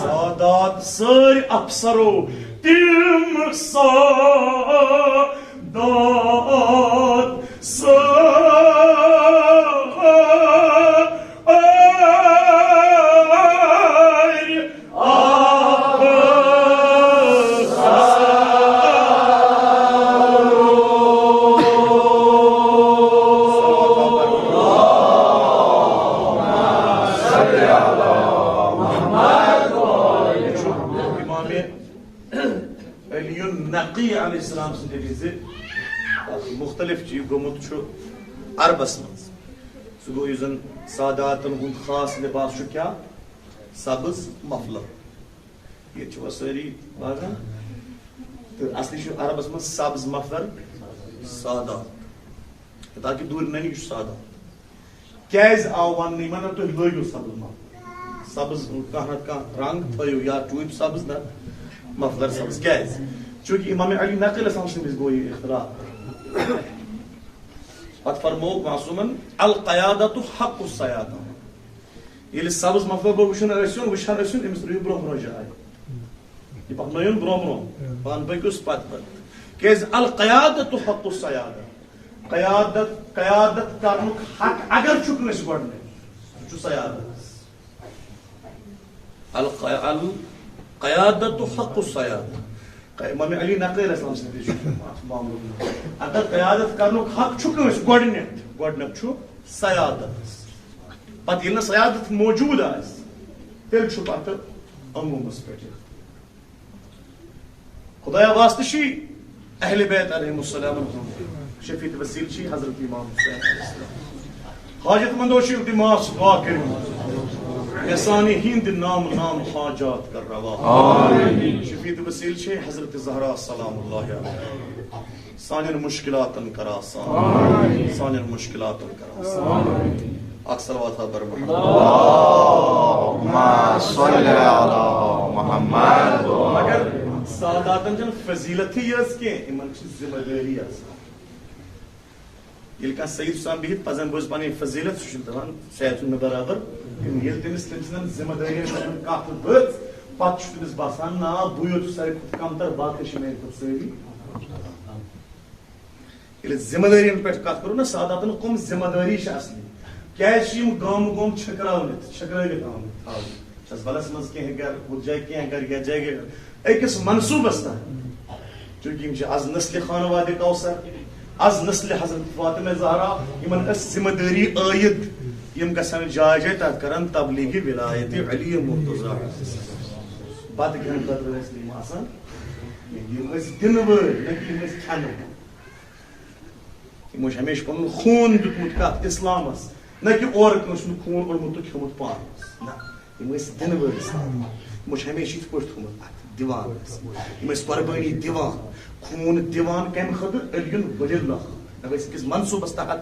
سادات سٲرۍ افسرو، تِم سادات سٲرۍ افسرو۔ امام علی نقی علیہ السلام سٕنٛدِ وِزِ مُختٔلِف چھُ یہِ گوٚمُت چھُ عربس منٛز۔ سُہ گوٚو یُس زن ساداتن ہُنٛد خاص لباس چھُ کیٛاہ؟ سبز مفلر۔ ییٚتہِ چھِوا سٲری لاگان؟ تہٕ اصلی چھُ عربس منٛز سبز مفلر سادات، تاکہِ دوٗرِ ننہِ یہِ چھُ سادات۔ کیٛازِ آو وننہٕ یِمن، نہ تُہۍ لٲگِو سبز مفلر؟ سبز کانٛہہ نتہٕ کانٛہہ رنگ تھٲیِو، یا ٹوٗپۍ سبز نہ مفلر سبز۔ کیٛازِ؟ چونکہ امام علی نقی علیہ السلام سٕنٛدِ وِزِ گوٚو یہِ اختلاف۔ پتہٕ فرمووُکھ معصومن، القیادۃ حق السیادہ۔ ییٚلہِ سبز مفلر گوٚو وٕچھُن ٲسِوُن، وٕچھان ٲسِوُن، أمِس ترٛٲیِو برونٛہہ برونٛہہ جاے۔ یہِ پکنٲیُن برونٛہہ برونٛہہ، پانہٕ پٔکِو سُہ پتہٕ پتہٕ۔ کیٛازِ القیادۃ حق السیادہ۔ قیادت، قیادت کرنُک حق اگر چھُ کٲنٛسہِ گۄڈٕنیتھ، سُہ چھُ سیادت۔ الق-، القیادت حق السیادہ۔ امام علی نقی علیہ السلام سٕنٛدِ وِزِ چھُ اَتھ معاملُک۔ اگر قیادت کرنُک حق چھُ کٲنٛسہِ گۄڈٕنیتھ، گۄڈٕنیتھ چھُ سیادت۔ پتہٕ ییٚلہِ نہٕ سیادت موجود آسہِ، تیٚلہِ چھُ پتہٕ عمومس پٮ۪ٹھ۔ خدایا واسطہٕ چھُ اہل بیت علیہم السلام ہُنٛد شفیع وسیل چھُ حضرت امام حسین علیہ السلام۔ حاجت مندو چھُ التماس دعا کٔرِو، احسان ہند نام نام حاجات کر روا۔ شفیع وسیل چھُ حضرت زہرا سلام اللہ علیہا۔ سانٮ۪ن مشکلاتن کر آسان، سانٮ۪ن مشکلاتن کر آسان۔ اکھ صلوات حضرت محمد۔ اللہم صل علی محمد۔ مگر ساداتن چھنہٕ فضیلتٕے یٲژ کینٛہہ، یِمن چھِ ذمہ دٲری آسان۔ ییٚلہِ کانٛہہ سید حسام بِہِتھ پزن بوزِ پنٕنۍ فضیلت، سُہ چھُنہٕ دپان شاید چھُنہٕ مےٚ برابر کینٛہہ۔ ییٚلہِ تٔمِس تٔمۍ سٕنٛدٮ۪ن ذمہ دٲرین پٮ۪ٹھ کتھ ؤژھ، پتہٕ چھُ تٔمِس باسان، نا، بٕے یوت چھُس ساروی کھۄتہٕ کمتر، باقٕے چھِ میانہِ کھۄتہٕ سٲری۔ ییٚلہِ ذمہ دٲرین پٮ۪ٹھ کتھ کرو نا، ساداتن کم ذمہ دٲری چھِ اصلی؟ کیازِ چھِ یِم گامہٕ گام چھٔکراونہٕ، چھٔکرٲوِتھ آمٕتۍ تھاونہٕ؟ چھس بلس منٛز کینٛہہ گرٕ، ہُتھ جایہِ کینٛہہ گرٕ، یتھ جایہِ گرٕ، أکِس منصوٗبس تحت۔ چونکہ یِم چھِ از نسلِ خانوادِ کوثر، از نسلِ حضرت فاطمہ زہرا، یِمن ٲس ذمہ دٲری عٲید، یِم گژھن جایہِ جایہِ تتھ کرن تبلیغ ولایت علی مرتضی۔ بتہٕ کھٮ۪نہٕ خٲطرٕ ٲسۍ نہٕ یِم آسان، یِم ٲسۍ دِنہٕ وٲلۍ، نہ کہِ یِم ٲسۍ کھٮ۪نہٕ وٲلۍ۔ یِمو چھُ ہمیشہِ پنُن خوٗن دیُتمُت کتھ اسلامس، نہ کہِ اورٕ کٲنٛسہِ ہُنٛد خوٗن اوٚنمُت تہٕ کھیوٚمُت پانس۔ نہ، یِم ٲسۍ دِنہٕ وٲلۍ سادات۔ یِمو چھُ ہمیشہِ یِتھ پٲٹھۍ تھوٚومُت اتھ، دِوان ٲسۍ۔ یِم ٲسۍ قۄربٲنی دِوان، خوٗن دِوان۔ کمہِ خٲطرٕ؟ علی ولی اللہ۔ دپان ٲسۍ أکِس منصوٗبس تحت،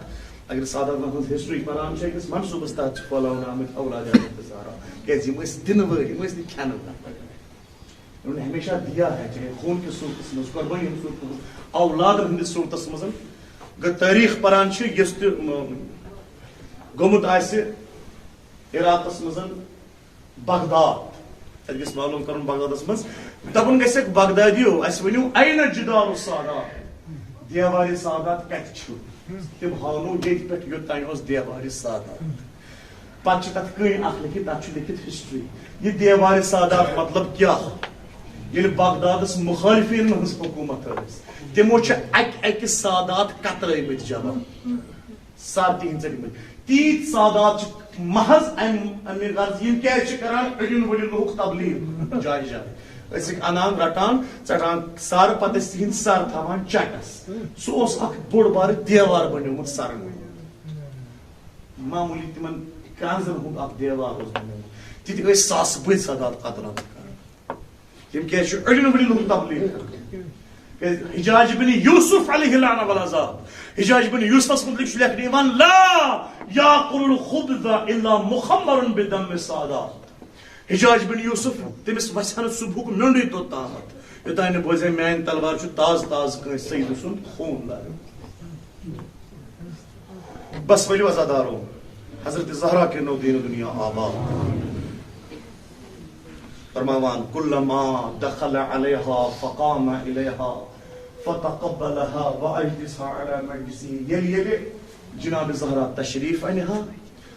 اگر ساداتن ہٕنٛز ہسٹری پران چھِ، أکِس منصوٗبس تحت چھِ پھٲلاونہٕ آمٕتۍ اولاد حضرت زہرا۔ کیازِ یِم ٲسۍ دِنہٕ وٲلۍ، یِم ٲسۍ نہٕ کھٮ۪نہٕ وٲلۍ۔ انہوں نے ہمیشہ دیا ہے، چاہے خون کس صورتس منٛز، قربانی ہٕنٛدِ صورتس منٛز، اولادن ہٕنٛدِس صورتس منٛز۔ اگر تٲریخ پران چھِ، یُس تہِ، م، گوٚمُت آسہِ عراقس منٛز بغداد، تتہِ گژھِ معلوم کرُن بغدادس منٛز، دپُن گژھٮ۪کھ، بغدادیو، اسہِ ؤنِو، "أين جدار السادات؟" دیوارِ سادات کتہِ چھُ؟ تِم ہاونو ییٚتہِ پٮ۪ٹھ یوٚت تام اوس دیوارِ سادات۔ پتہٕ چھِ تتھ کٔنۍ اکھ لیکھِتھ، تتھ چھُ لیکھِتھ ہسٹری۔ یہِ دیوارِ سادات مطلب کیٛاہ؟ ییٚلہِ بغدادس مخالفینن ہٕنٛز حکومت ٲس، تِمو چھِ اکہِ اکہِ سادات کترٲومٕتۍ جمع، سر تِہنٛدۍ ژٔٹمٕتۍ۔ تیٖتۍ سادات چھِ محض امہِ، امہِ غرض، یِم کیٛازِ چھِ کران علی ولی اللہُک تبلیغ جایہِ جایہِ؟ ٲسِکھ انان، رٹان، ژٹان سر، پتہٕ ٲسۍ تِہنٛدۍ سر تھاوان چٹس۔ سُہ اوس اکھ بوٚڑ بارٕ دیوار بنیومُت سرن ہُنٛد۔ معموٗلی تِمن کرٛنٛزن ہُنٛد اکھ دیوار اوس بنیومُت۔ تِتہِ ٲسۍ ساسہٕ بٔدۍ سادات قتل کران۔ یِم کیٛازِ چھِ علی ولی اللہُک تبلیغ کران؟ کیٛازِ حجاج بن یوسف علیہ لعنہ والعذاب، حجاج بن یوسفس متعلق چھُ لیکھنہٕ یِوان، "لا یاکل الخبز الا مخمر بدم السادات۔" حجاج بن یوسف، تٔمِس وژھِ ہا نہٕ صبحُک میوٚنڈُے توٚت تامَتھ، یوٚتام نہٕ بوزِ ہا، میٛانہِ تلوار چھُ تازٕ تازٕ کٲنٛسہِ سیدٕ سُنٛد خوٗن لاران۔ بس ؤلِو عزادارو، حضرت زہرا کٔرنو دین دنیا آباد۔ فرماوان، "کلما دخل علیہا فقام الیہا فتقبلہا واجلسہا علی مجلسہ"، ییٚلہِ ییٚلہِ جناب زہرا تشریف انہِ ہا،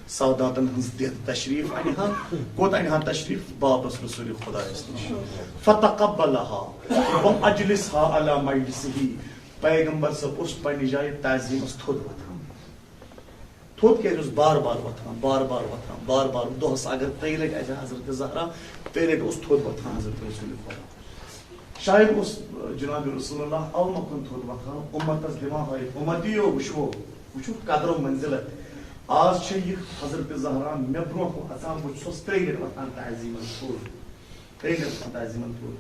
ساداتن ہٕنٛز دِتھ تشریف انہِ ہا، کوٚت انہِ ہا تشریف؟ بابس رسول خدایس نِش۔ فتقبلہا واجلسہا علی مجلسہ، پیغمبر صٲب اوس پننہِ جایہِ تعظیمس تھوٚد وۄتھان۔ تھوٚد کیٛازِ اوس بار بار وۄتھان، بار بار وۄتھان، بار بار؟ دۄہس اگر ترٛیٚیہِ لٹہِ آسہِ ہا حضرت زہرا، ترٛیٚیہِ لٹہِ اوس تھوٚد وۄتھان حضرت رسول خدا۔ شاید اوس، جناب رسول اللہ علمہٕ کُن تھوٚد وۄتھان، اُمتس دِوان ہٲیِتھ، اُمتیو وٕچھو، وٕچھو قدر و منزلت۔ آز چھےٚ یہِ حضرت زہرا مےٚ برونٛہہ کُن اژان، بہٕ چھُسس ترٛیٚیہِ لٹہِ وۄتھان تعظیمن تھوٚد۔ ترٛیٚیہِ لٹہِ وۄتھان تعظیمن تھوٚد۔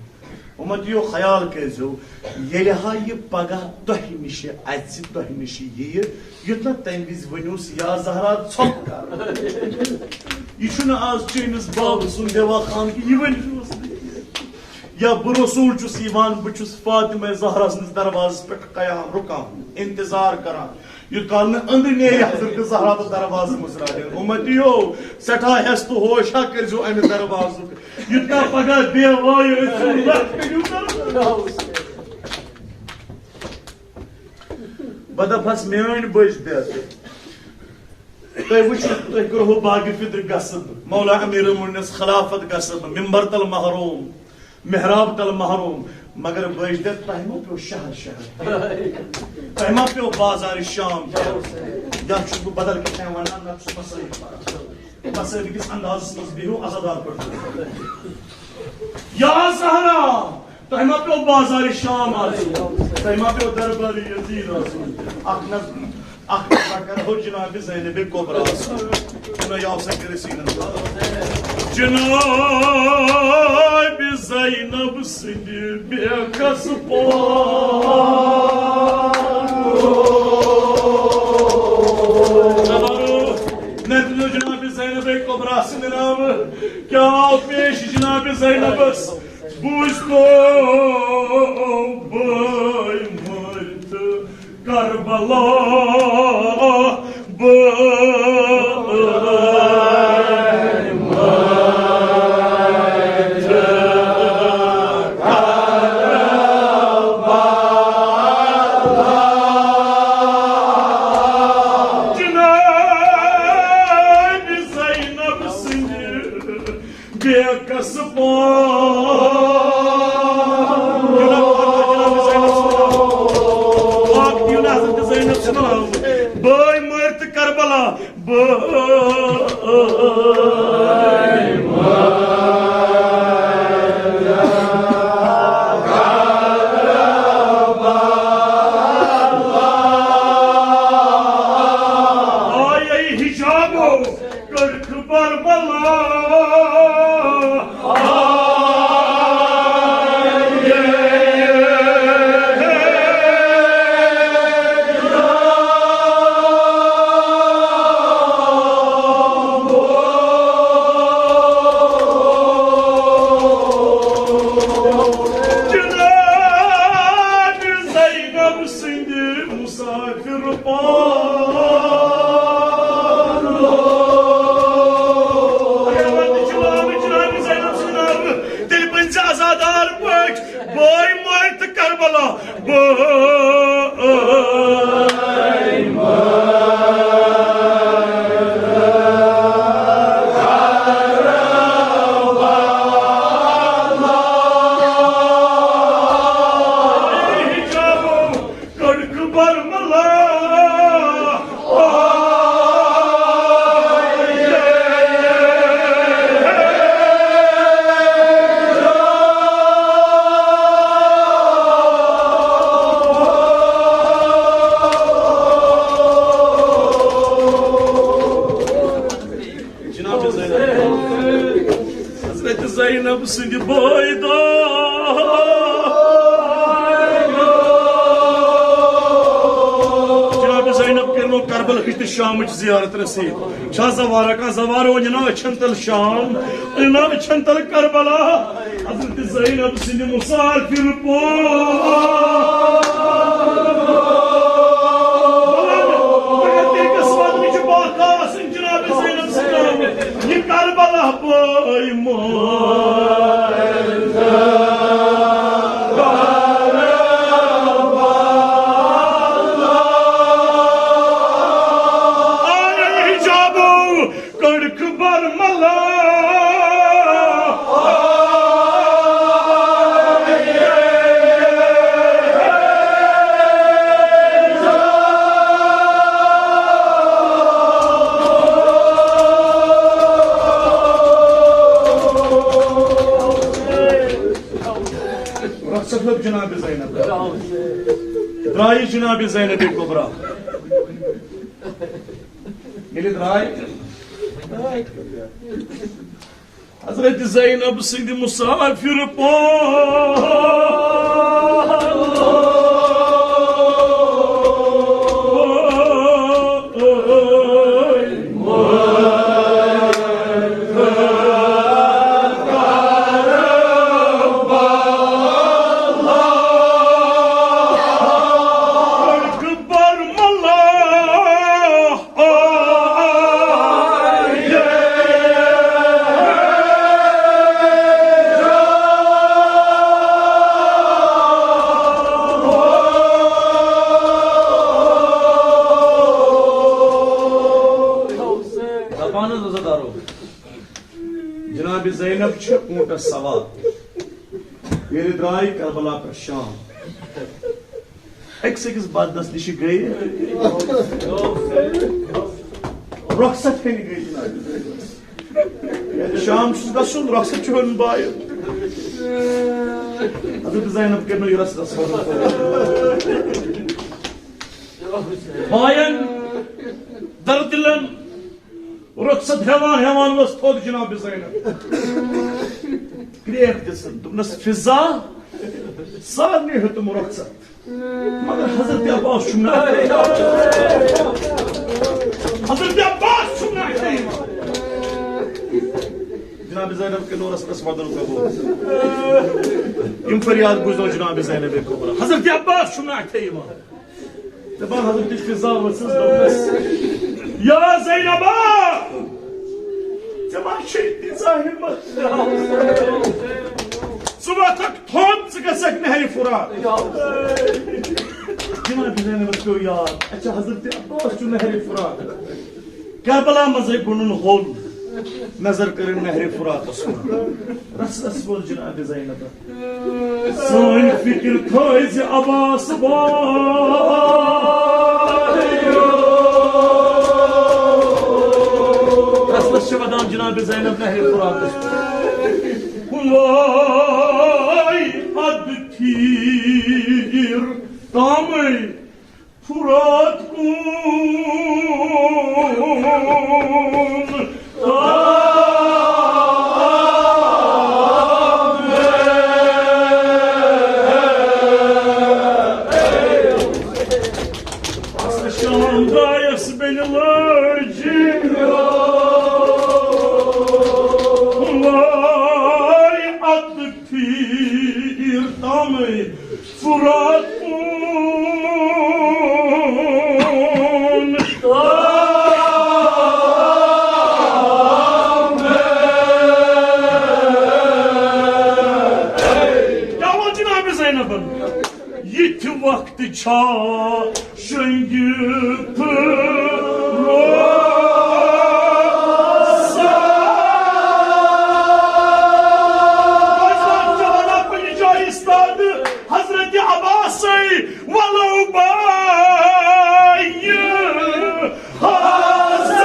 اُمتیو خیال کٔرۍزیو، ییٚلہِ ہا یہِ پگاہ تۄہہِ نِشہِ اژِ، تۄہہِ نِشہِ یِیہِ، یُتھ نہ تمہِ وِزِ ؤنِوس، یا زہرا ژھۄپہٕ کر۔ یہِ چھُنہٕ آز چٲنِس بابہٕ سُنٛد دیوا خان کہِ یہِ ؤنِوس نہٕ۔ یا بہٕ رسول چھُس یِوان، بہٕ چھُس فاطمہ زہرا سٕنٛدِس دروازس پٮ۪ٹھ قیام رُکان، انتظار کران، یوٚت کال نہٕ أنٛدرٕ نیرِ حضرت زہرا تہٕ دروازٕ مُژراوِ۔ اُمتیو، سٮ۪ٹھاہ ہٮ۪س تہٕ ہوش ہا کٔرۍزیو اَمہِ دروازُک، یوٚت کال پگاہ دیوایہِ أسۍ لَتھ کٔرِو دروازٕ۔ بہٕ دَپہَس، میٛٲنۍ بٔچ دٮ۪تھ۔ تُہۍ وٕچھِو، تُہۍ کوٚروٕ باغِ فِدٕ غصب، مولا امیر المؤمنینس خلافت غصب، ممبر تل محروم، محراب تل محروم، مگر بٔچ دٮ۪تھ تۄہہِ ما پیوٚو شہر شہر؟ تۄہہِ ما پیوٚو بازار شام کھیوٚن؟ یا چھُس بہٕ بدل کینٛہہ تام ونان، نتہٕ چھُس بہٕ صحیح پران۔ بس أکِس اندازس منٛز بِہِو عزادار پٲٹھۍ۔ یا زہرا، تۄہہِ ما پیوٚو بازارِ شام آسُن؟ تۄہہِ ما پیوٚو دربارِ یزید آسُن؟ اکھ نظر، اکھ نظر کرو جناب زینب کبریٰ آسُن۔ جناب، یہِ آو سا کٔرِتھ سیٖنَس منٛز۔ جناب زینب سٕنٛدِ بے کس پان۔ نظر جناب زینب کبریٰ سٕنٛدِ ناوٕ۔ کیٛاہ آو پیش جناب زینبس؟ بوٗزتو بٲے مٲرۍ تہٕ کربلا، بٲے مٲرۍ تہٕ کربلا۔ جناب زینب سٕنٛدِ بے کس پان۔ جناب، جناب زینب سُنٛد ناو۔ پاک دیٖن حضرت زینب سُنٛد ناو۔ بٲے مٲرۍ تہٕ کربلا۔ بٲے مٲرۍ۔ آیے حجابو کٔرٕکھ بربلا۔ جناب زینب سٕنٛدِ مسافر پان۔ اگر وۄنۍ تہِ چھُ ناو جناب زینب سُنٛد ناو، تیٚلہِ بٔنۍ زِ عزادار پٲٹھۍ بٲے مٲرۍ تہٕ کربلا۔ بٲے مٲرۍ۔ کڑکھ برملا۔ جناب زینب، حضرت زینب سٕنٛدِ بٲے دۄہ۔ جناب زینب کٔرنو کربلہٕچ تہٕ شامٕچ زیارت نصیب۔ چھا زوارہ کانٛہہ زوارٕ وۄنۍ نہ أچھن تل شام، نہ أچھن تل کربلا۔ حضرت زینب سٕنٛدِ مسافر پٲٹھۍ۔ مگر تٔمِس وَننٕچ باقا آسٕنۍ جناب زینب سٕنٛدِ ناوٕ۔ یہِ کربلا بٲے مٲرۍ۔ آیے حجابو کڑکھ برملا۔ سفید جناب زینب۔ درٛایہِ جناب زینب کبریٰ۔ ییٚلہِ درٛاے، حضرت زینب سٕنٛدِ مسافر پٲٹھۍ دپان حظ اوس دارو، جناب زینب چھِ اوٗنٹس سوار۔ ییٚلہِ درٛاے کربلا پٮ۪ٹھ شام، أکِس أکِس بدنس نِش گٔے، رۄخصت ہیٚنہِ گٔے جناب زینب۔ ییٚلہِ شام چھُس گژھُن، رۄخصت چھُ ہیوٚن باین۔ حضرت زینب کٔرنو یہِ رس رس۔ باین، دردِلن، رۄخصت ہٮ۪وان ہٮ۪وان ؤژھ تھوٚد جناب زینب۔ کرٛیکھ دِژٕن، دوٚپنس، "فضہ، سارنٕے ہیوٚتُم رۄخصت، مگر حضرت عباس چھُم نہٕ اَتھِ یِوان۔ حضرت عباس چھُم نہٕ اَتھِ یِوان۔" جناب زینب کے نورس پٮ۪ٹھ وَدُن قبول۔ یِم فریاد بوٗزنو جناب زینب کبریٰ، "حضرت عباس چھُم نہٕ اَتھِ یِوان۔" دپان حضرت فضہ ؤژھٕس، دوٚپنس، "یا زینبا، ژےٚ ما چھے تیٖژاہ ہمت؟ ژٕ وۄتھکھ تھوٚد، ژٕ گژھکھ نہرِ فرات۔" جناب زینبس پیوٚو یاد، اچھا، حضرت عباس چھُ نہرِ فرات۔ کربلا منٛزے بُنُن ہوٚل، نظر کٔرٕن نہرِ فراتس کُن۔ رس رس وول جناب زینب۔ سٲنۍ فکر تھٲوزِ عباس بایو۔ رس رس چھِ ودان جناب زینب نہرِ فراتس۔ وٲے ادٕ تھیٖر تامٕے فرات کُن۔ شام دایس بیٚنہِ لٲجہِ وٲے ادٕ تھیٖر تامٕے فرات کُن۔ کیٛاہ ووٚن جناب زینبن؟ یِتھِ وقتہٕ چھا شۄنٛگِتھ روزان؟ بوزان چھِ وَنان کُنہِ جایہِ استاد حضرت عباسے، ولو بایہِ حضرت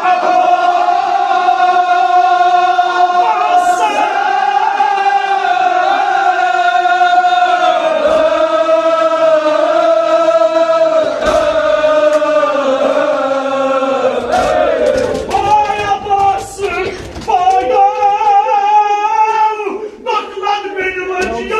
عباس۔ بایہِ عباس، بایو، دۄکھ لد بیٚنہِ لٔج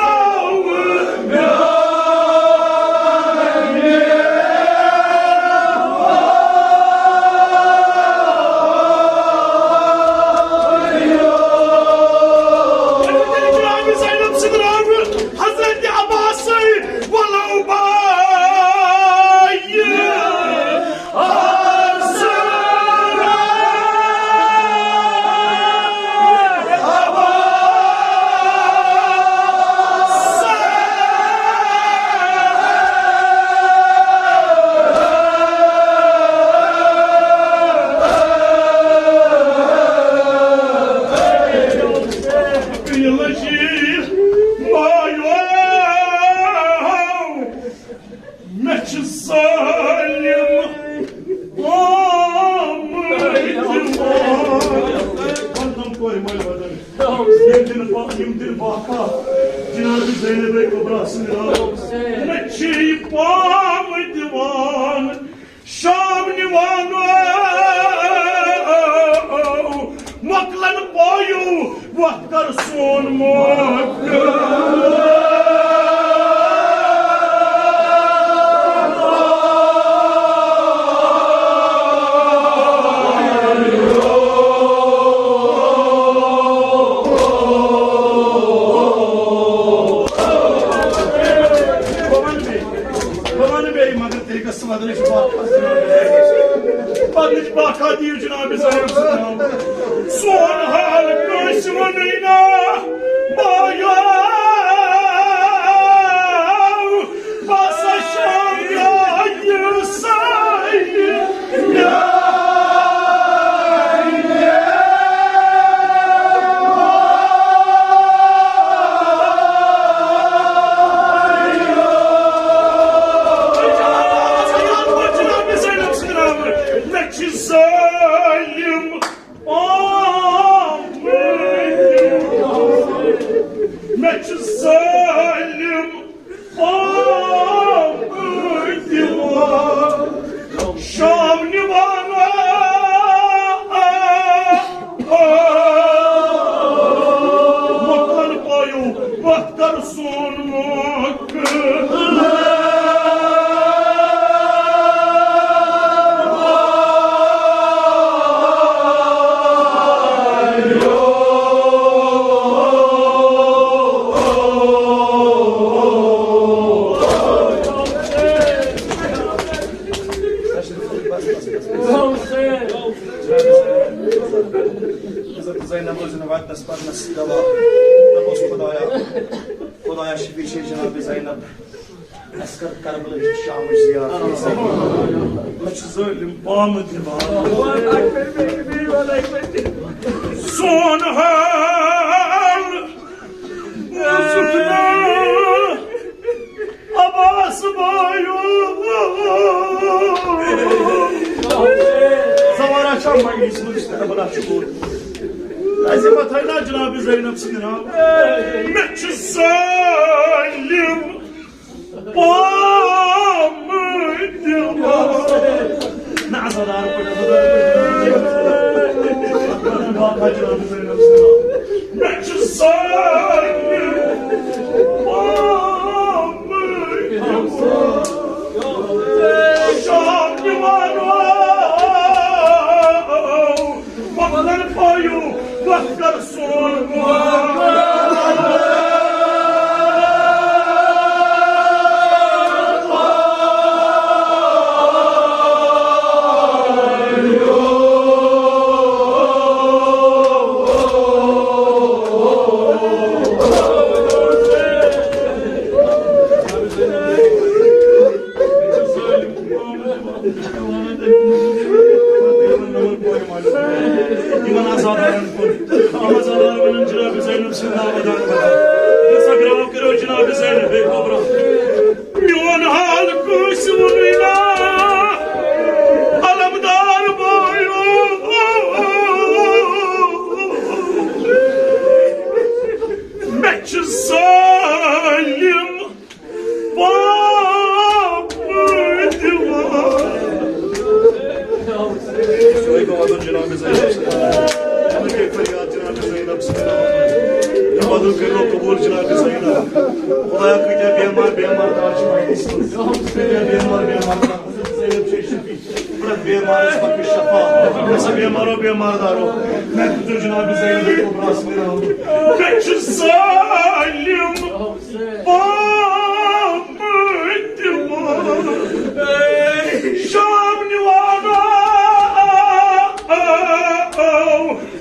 کورِ مٲلۍ وَدَن۔ یِم دِن پا-، یِم دِن باپا جناب زینب کبریٰ سٕنٛدِ ناوٕ۔ مےٚ چھِ یہِ پام دِوان شام نِوان۔ مۄکلن پایو وۄتھ کر سون مۄکل۔ بہٕ وَنہٕ بیٚیہِ، بہٕ وَنہٕ بیٚیہِ، مگر تیٚلہِ گژھِ بدلٕچ باکھ آسٕنۍ۔ بدلٕچ باکھا دِیِو جناب زینب سُنٛد ناو۔ سون حال کٲنٛسہِ وَنٕے نا، بایو۔ بس شام یاد سایہِ۔ مےٚ چھِ ظٲلِم آمٕتۍ، مےٚ چھِ ظٲلِم آمٕتۍ دِوان شام نِوان۔ مۄکلن پایو وۄتھ کر سون مۄکل۔ زینب ٲس نہٕ وقتس پرنس دوا۔ دوٚپُس، خدایا، خدایا، شفیع چھے جناب زینب۔ اَسہِ کٔر کربلہٕچ شامٕچ زیارت۔ مےٚ چھُ ظٲلِم پامہٕ دِوان۔ سون حال اوسُکھ نہٕ عباس بایو۔ زوارا چھا مجلس منٛز کربلا چھُ گوٚمُت۔ عظمت ہے نا جناب زینب سٕنٛدِ ناو۔ مےٚ چھُ ظٲلِم پامہٕ دِوان۔ نہ، عزادار پٲٹھۍ، عزادار پٲٹھۍ۔ مےٚ چھُ ظٲلِم پامہٕ دِوان۔ شام دِوان۔ مۄکلن پایو وۄتھ کر سون مۄکل۔ یِمن عزادارن کُن۔ یِم عزادار وَنان جناب زینب سٕنٛدۍ ناو ودان ودان۔ یہِ سا گرٛاو کٔرِو جناب زینب ہے کبریٰ۔ میون حال کٲنٛسہِ ووٚنُے نا۔ علمدار بایو۔ مےٚ چھِ ظٲلِم پامہٕ دِوان۔ سُہ گوٚو وَدُن جناب زینب سٕنٛدِ ناوٕ۔ اَمہِ گٔے فریاد جناب زینب سٕنٛدِ ناوٕ۔ یہِ وَدُن کٔرِو قبوٗل جناب زینب۔ خدایا، کۭتیٛاہ بیمار، بیمار دار چھِ مجلسہِ منٛز۔ کۭتیٛاہ بیمار، بیمار دار۔ حضرت زینب چھِ شفیع۔ پرٛٮ۪تھ بیمارس بخش شفا۔ یُس بیمارو بیمار دارو۔ مےٚ دیُت جناب زینب کبریٰ سٕنٛدِ ناوٕ۔ مےٚ چھُ ظٲلِم پامہٕ دِوان۔ شام نِوان۔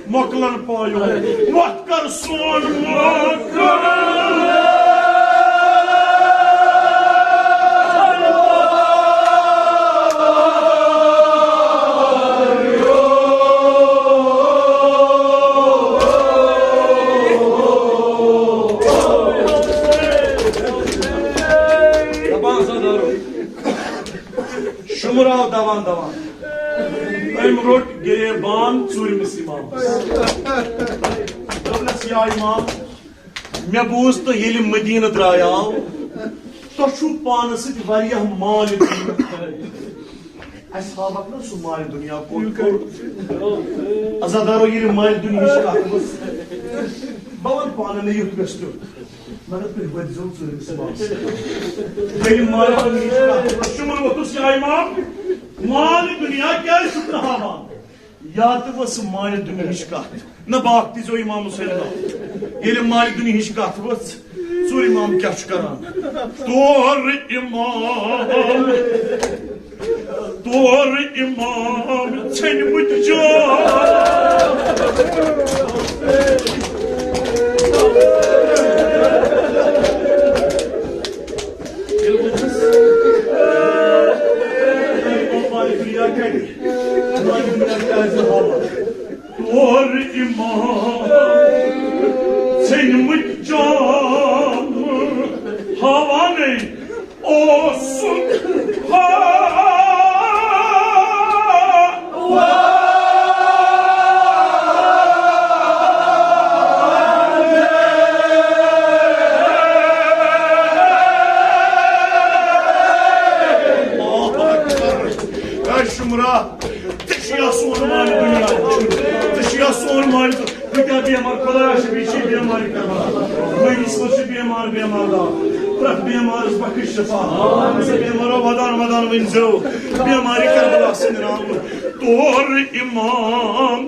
مۄکلن پایو وۄتھ کر سون مۄکل۔ شُمراو دوان دوان۔ أمۍ روٚٹ گریبان ژوٗرمِس امامس۔ دوٚپنس، یا امام، مےٚ بوٗز تہٕ ییٚلہِ مدینہٕ درٛایاو، تۄہہِ چھُو پانس سۭتۍ واریاہ مال دِنہٕ۔ اَسہِ ہاوکھ نہ سُہ مال دُنیا کوٚت کوٚت۔ عزادارو، ییٚلہِ مال دُنیاہٕچ کتھ ؤژھ، بہٕ ونہٕ پانہٕ مےٚ یُتھ گژھِ تیُتھ۔ مگر تُہۍ ؤتھۍزیو ژوٗرمِس امامس۔ ییٚلہِ مال دُنیاہٕچ کتھ ؤژھ، شُمن ووٚتھُس، یا امام، مال دُنیا کیٛازِ چھُکھ نہٕ ہاوان؟ یا تہٕ ؤژھ مالہِ دُنیہٕچ کتھ۔ نہ، باکھ دیٖزیو امام حسین ناو۔ ییٚلہِ مالہِ دُنیہٕچ کتھ ؤژھ، ژوٗرِم امام کیٛاہ چھُ کران؟ تورٕ امام، تورٕ امام ژھیٚنۍمٕتۍ جان۔ ییٚلہِ وٕچھُس، مالہِ دُنیا کتہِ؟ مالہِ دُنیا کیٛازِ ہاوان؟ تورٕ امام ژھیٚنۍمٕتۍ جام ہاوانَے اوسُکھ ہا۔ اللہ اکبر۔ اے شمرا، ژےٚ چھُیا سون مال دُنیا وٕچھُن؟ ژےٚ چھُیا سون مال دُنیا؟ کۭتیٛاہ بیمار، خۄدایا شفیع چھِ بیمارِ کربلا۔ مریض منٛز چھِ بیمار، بیمار دار۔ پرٛٮ۪تھ بیمارس بخش شفا۔ ژٕ بیمارو ودان ودان ؤنۍ زیو، بیمارِ کربلا سٕنٛدِ ناوٕ۔ تورٕ امام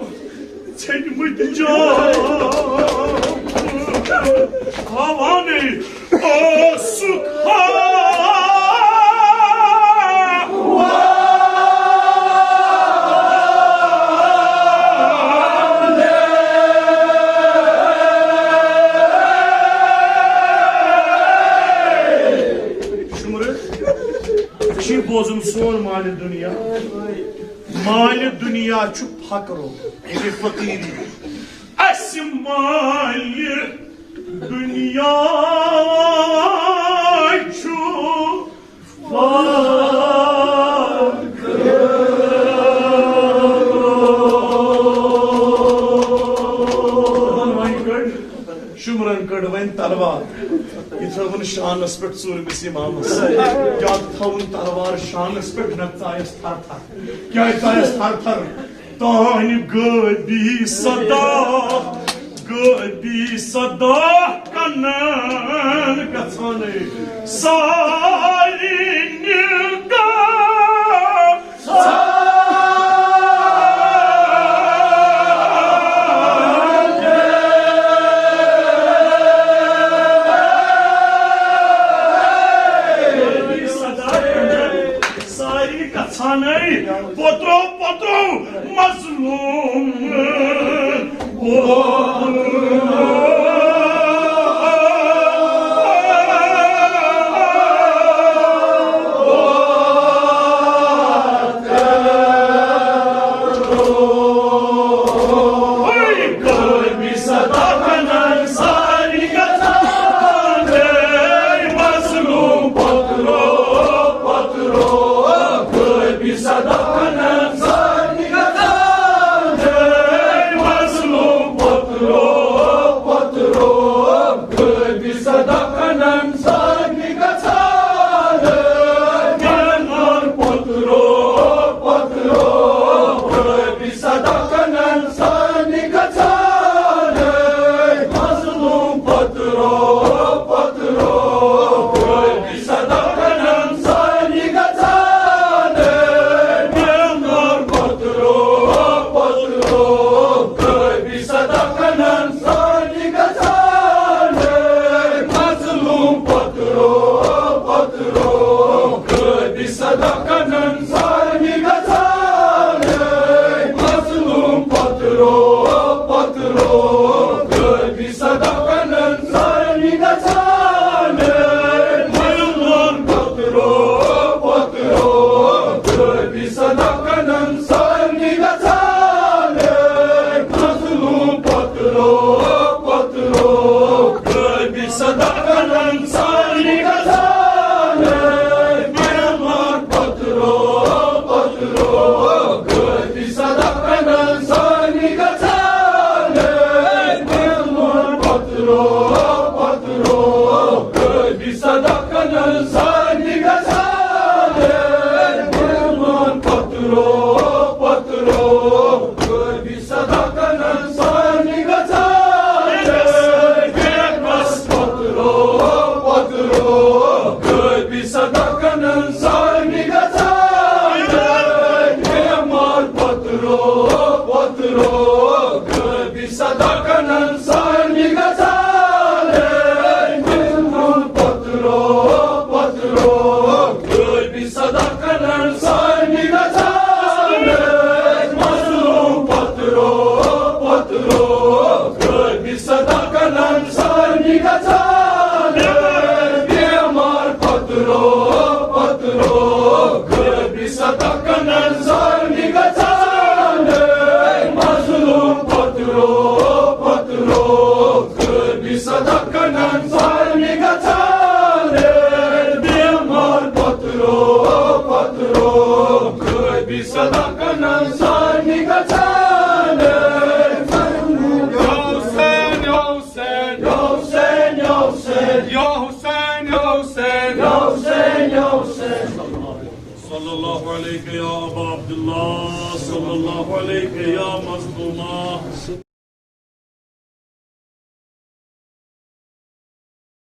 ژھیٚنۍمٕتۍ جام ہاوانَے اوسُکھ ہا۔ شُمرٕ، ژےٚ چھُے بوزُن سون مالِ دُنیا۔ مالِ دُنیا چھُ فقرو، یہِ گٔے فقیٖری۔ اسہِ مالہِ دُنیا چھُ فقر۔ وۄنۍ کٔڑ، شُمرن کٔڑ وۄنۍ تلوار۔ یہِ تھٲوٕن شانس پٮ۪ٹھ ژوٗرمِس امامس۔ کیٛاہ تھٲوٕن تلوار شانس پٮ۪ٹھ؟ نہ ژایس تھر تھر۔ کیٛازِ ژایس تھر تھر؟ تانۍ غٲبی صدا، غٲبی صدا کنن گژھان ساری نگاہ۔ غٲبی صدا کنن ساری گژھانَے پوترو پوترو مظلوم۔ پتہٕ رو، غٲبی صدا کنن سارنٕے گژھان۔ ایمان پتہٕ رو، پتہٕ رو، غٲبی صدا کنن سارنٕے گژھان۔ ایمان پتہٕ رو، پتہٕ رو، غٲبی صدا کنن سارنٕے گژھان۔ ایمان پتہٕ رو، پتہٕ رو، غٲبی صدا کنن سارنٕے گژھان۔ اے مظلوم پتہٕ رو، پتہٕ رو، غٲبی صدا کنن سارنٕے گژھان۔ اے مظلوم پتہٕ رو، پتہٕ رو، غٲبی صدا کنن سارنٕے گژھان۔ اے بیمار پتہٕ رو، پتہٕ رو، غٲبی صدا کنن سارنٕے گژھان۔ اے مظلوم پتہٕ رو، پتہٕ رو، غٲبی صدا کنن سارنٕے گژھان۔ اے بیمار پتہٕ رو، پتہٕ رو، غٲبی صدا کنن سارنٕے گژھان۔ اے مظلوم یا حسین، یا حسین، یا حسین، یا حسین، یا حسین، یا حسین، یا حسین، یا حسین۔ صلی اللہ علیک یا ابا عبداللہ، صلی اللہ علیک یا مظلومہ۔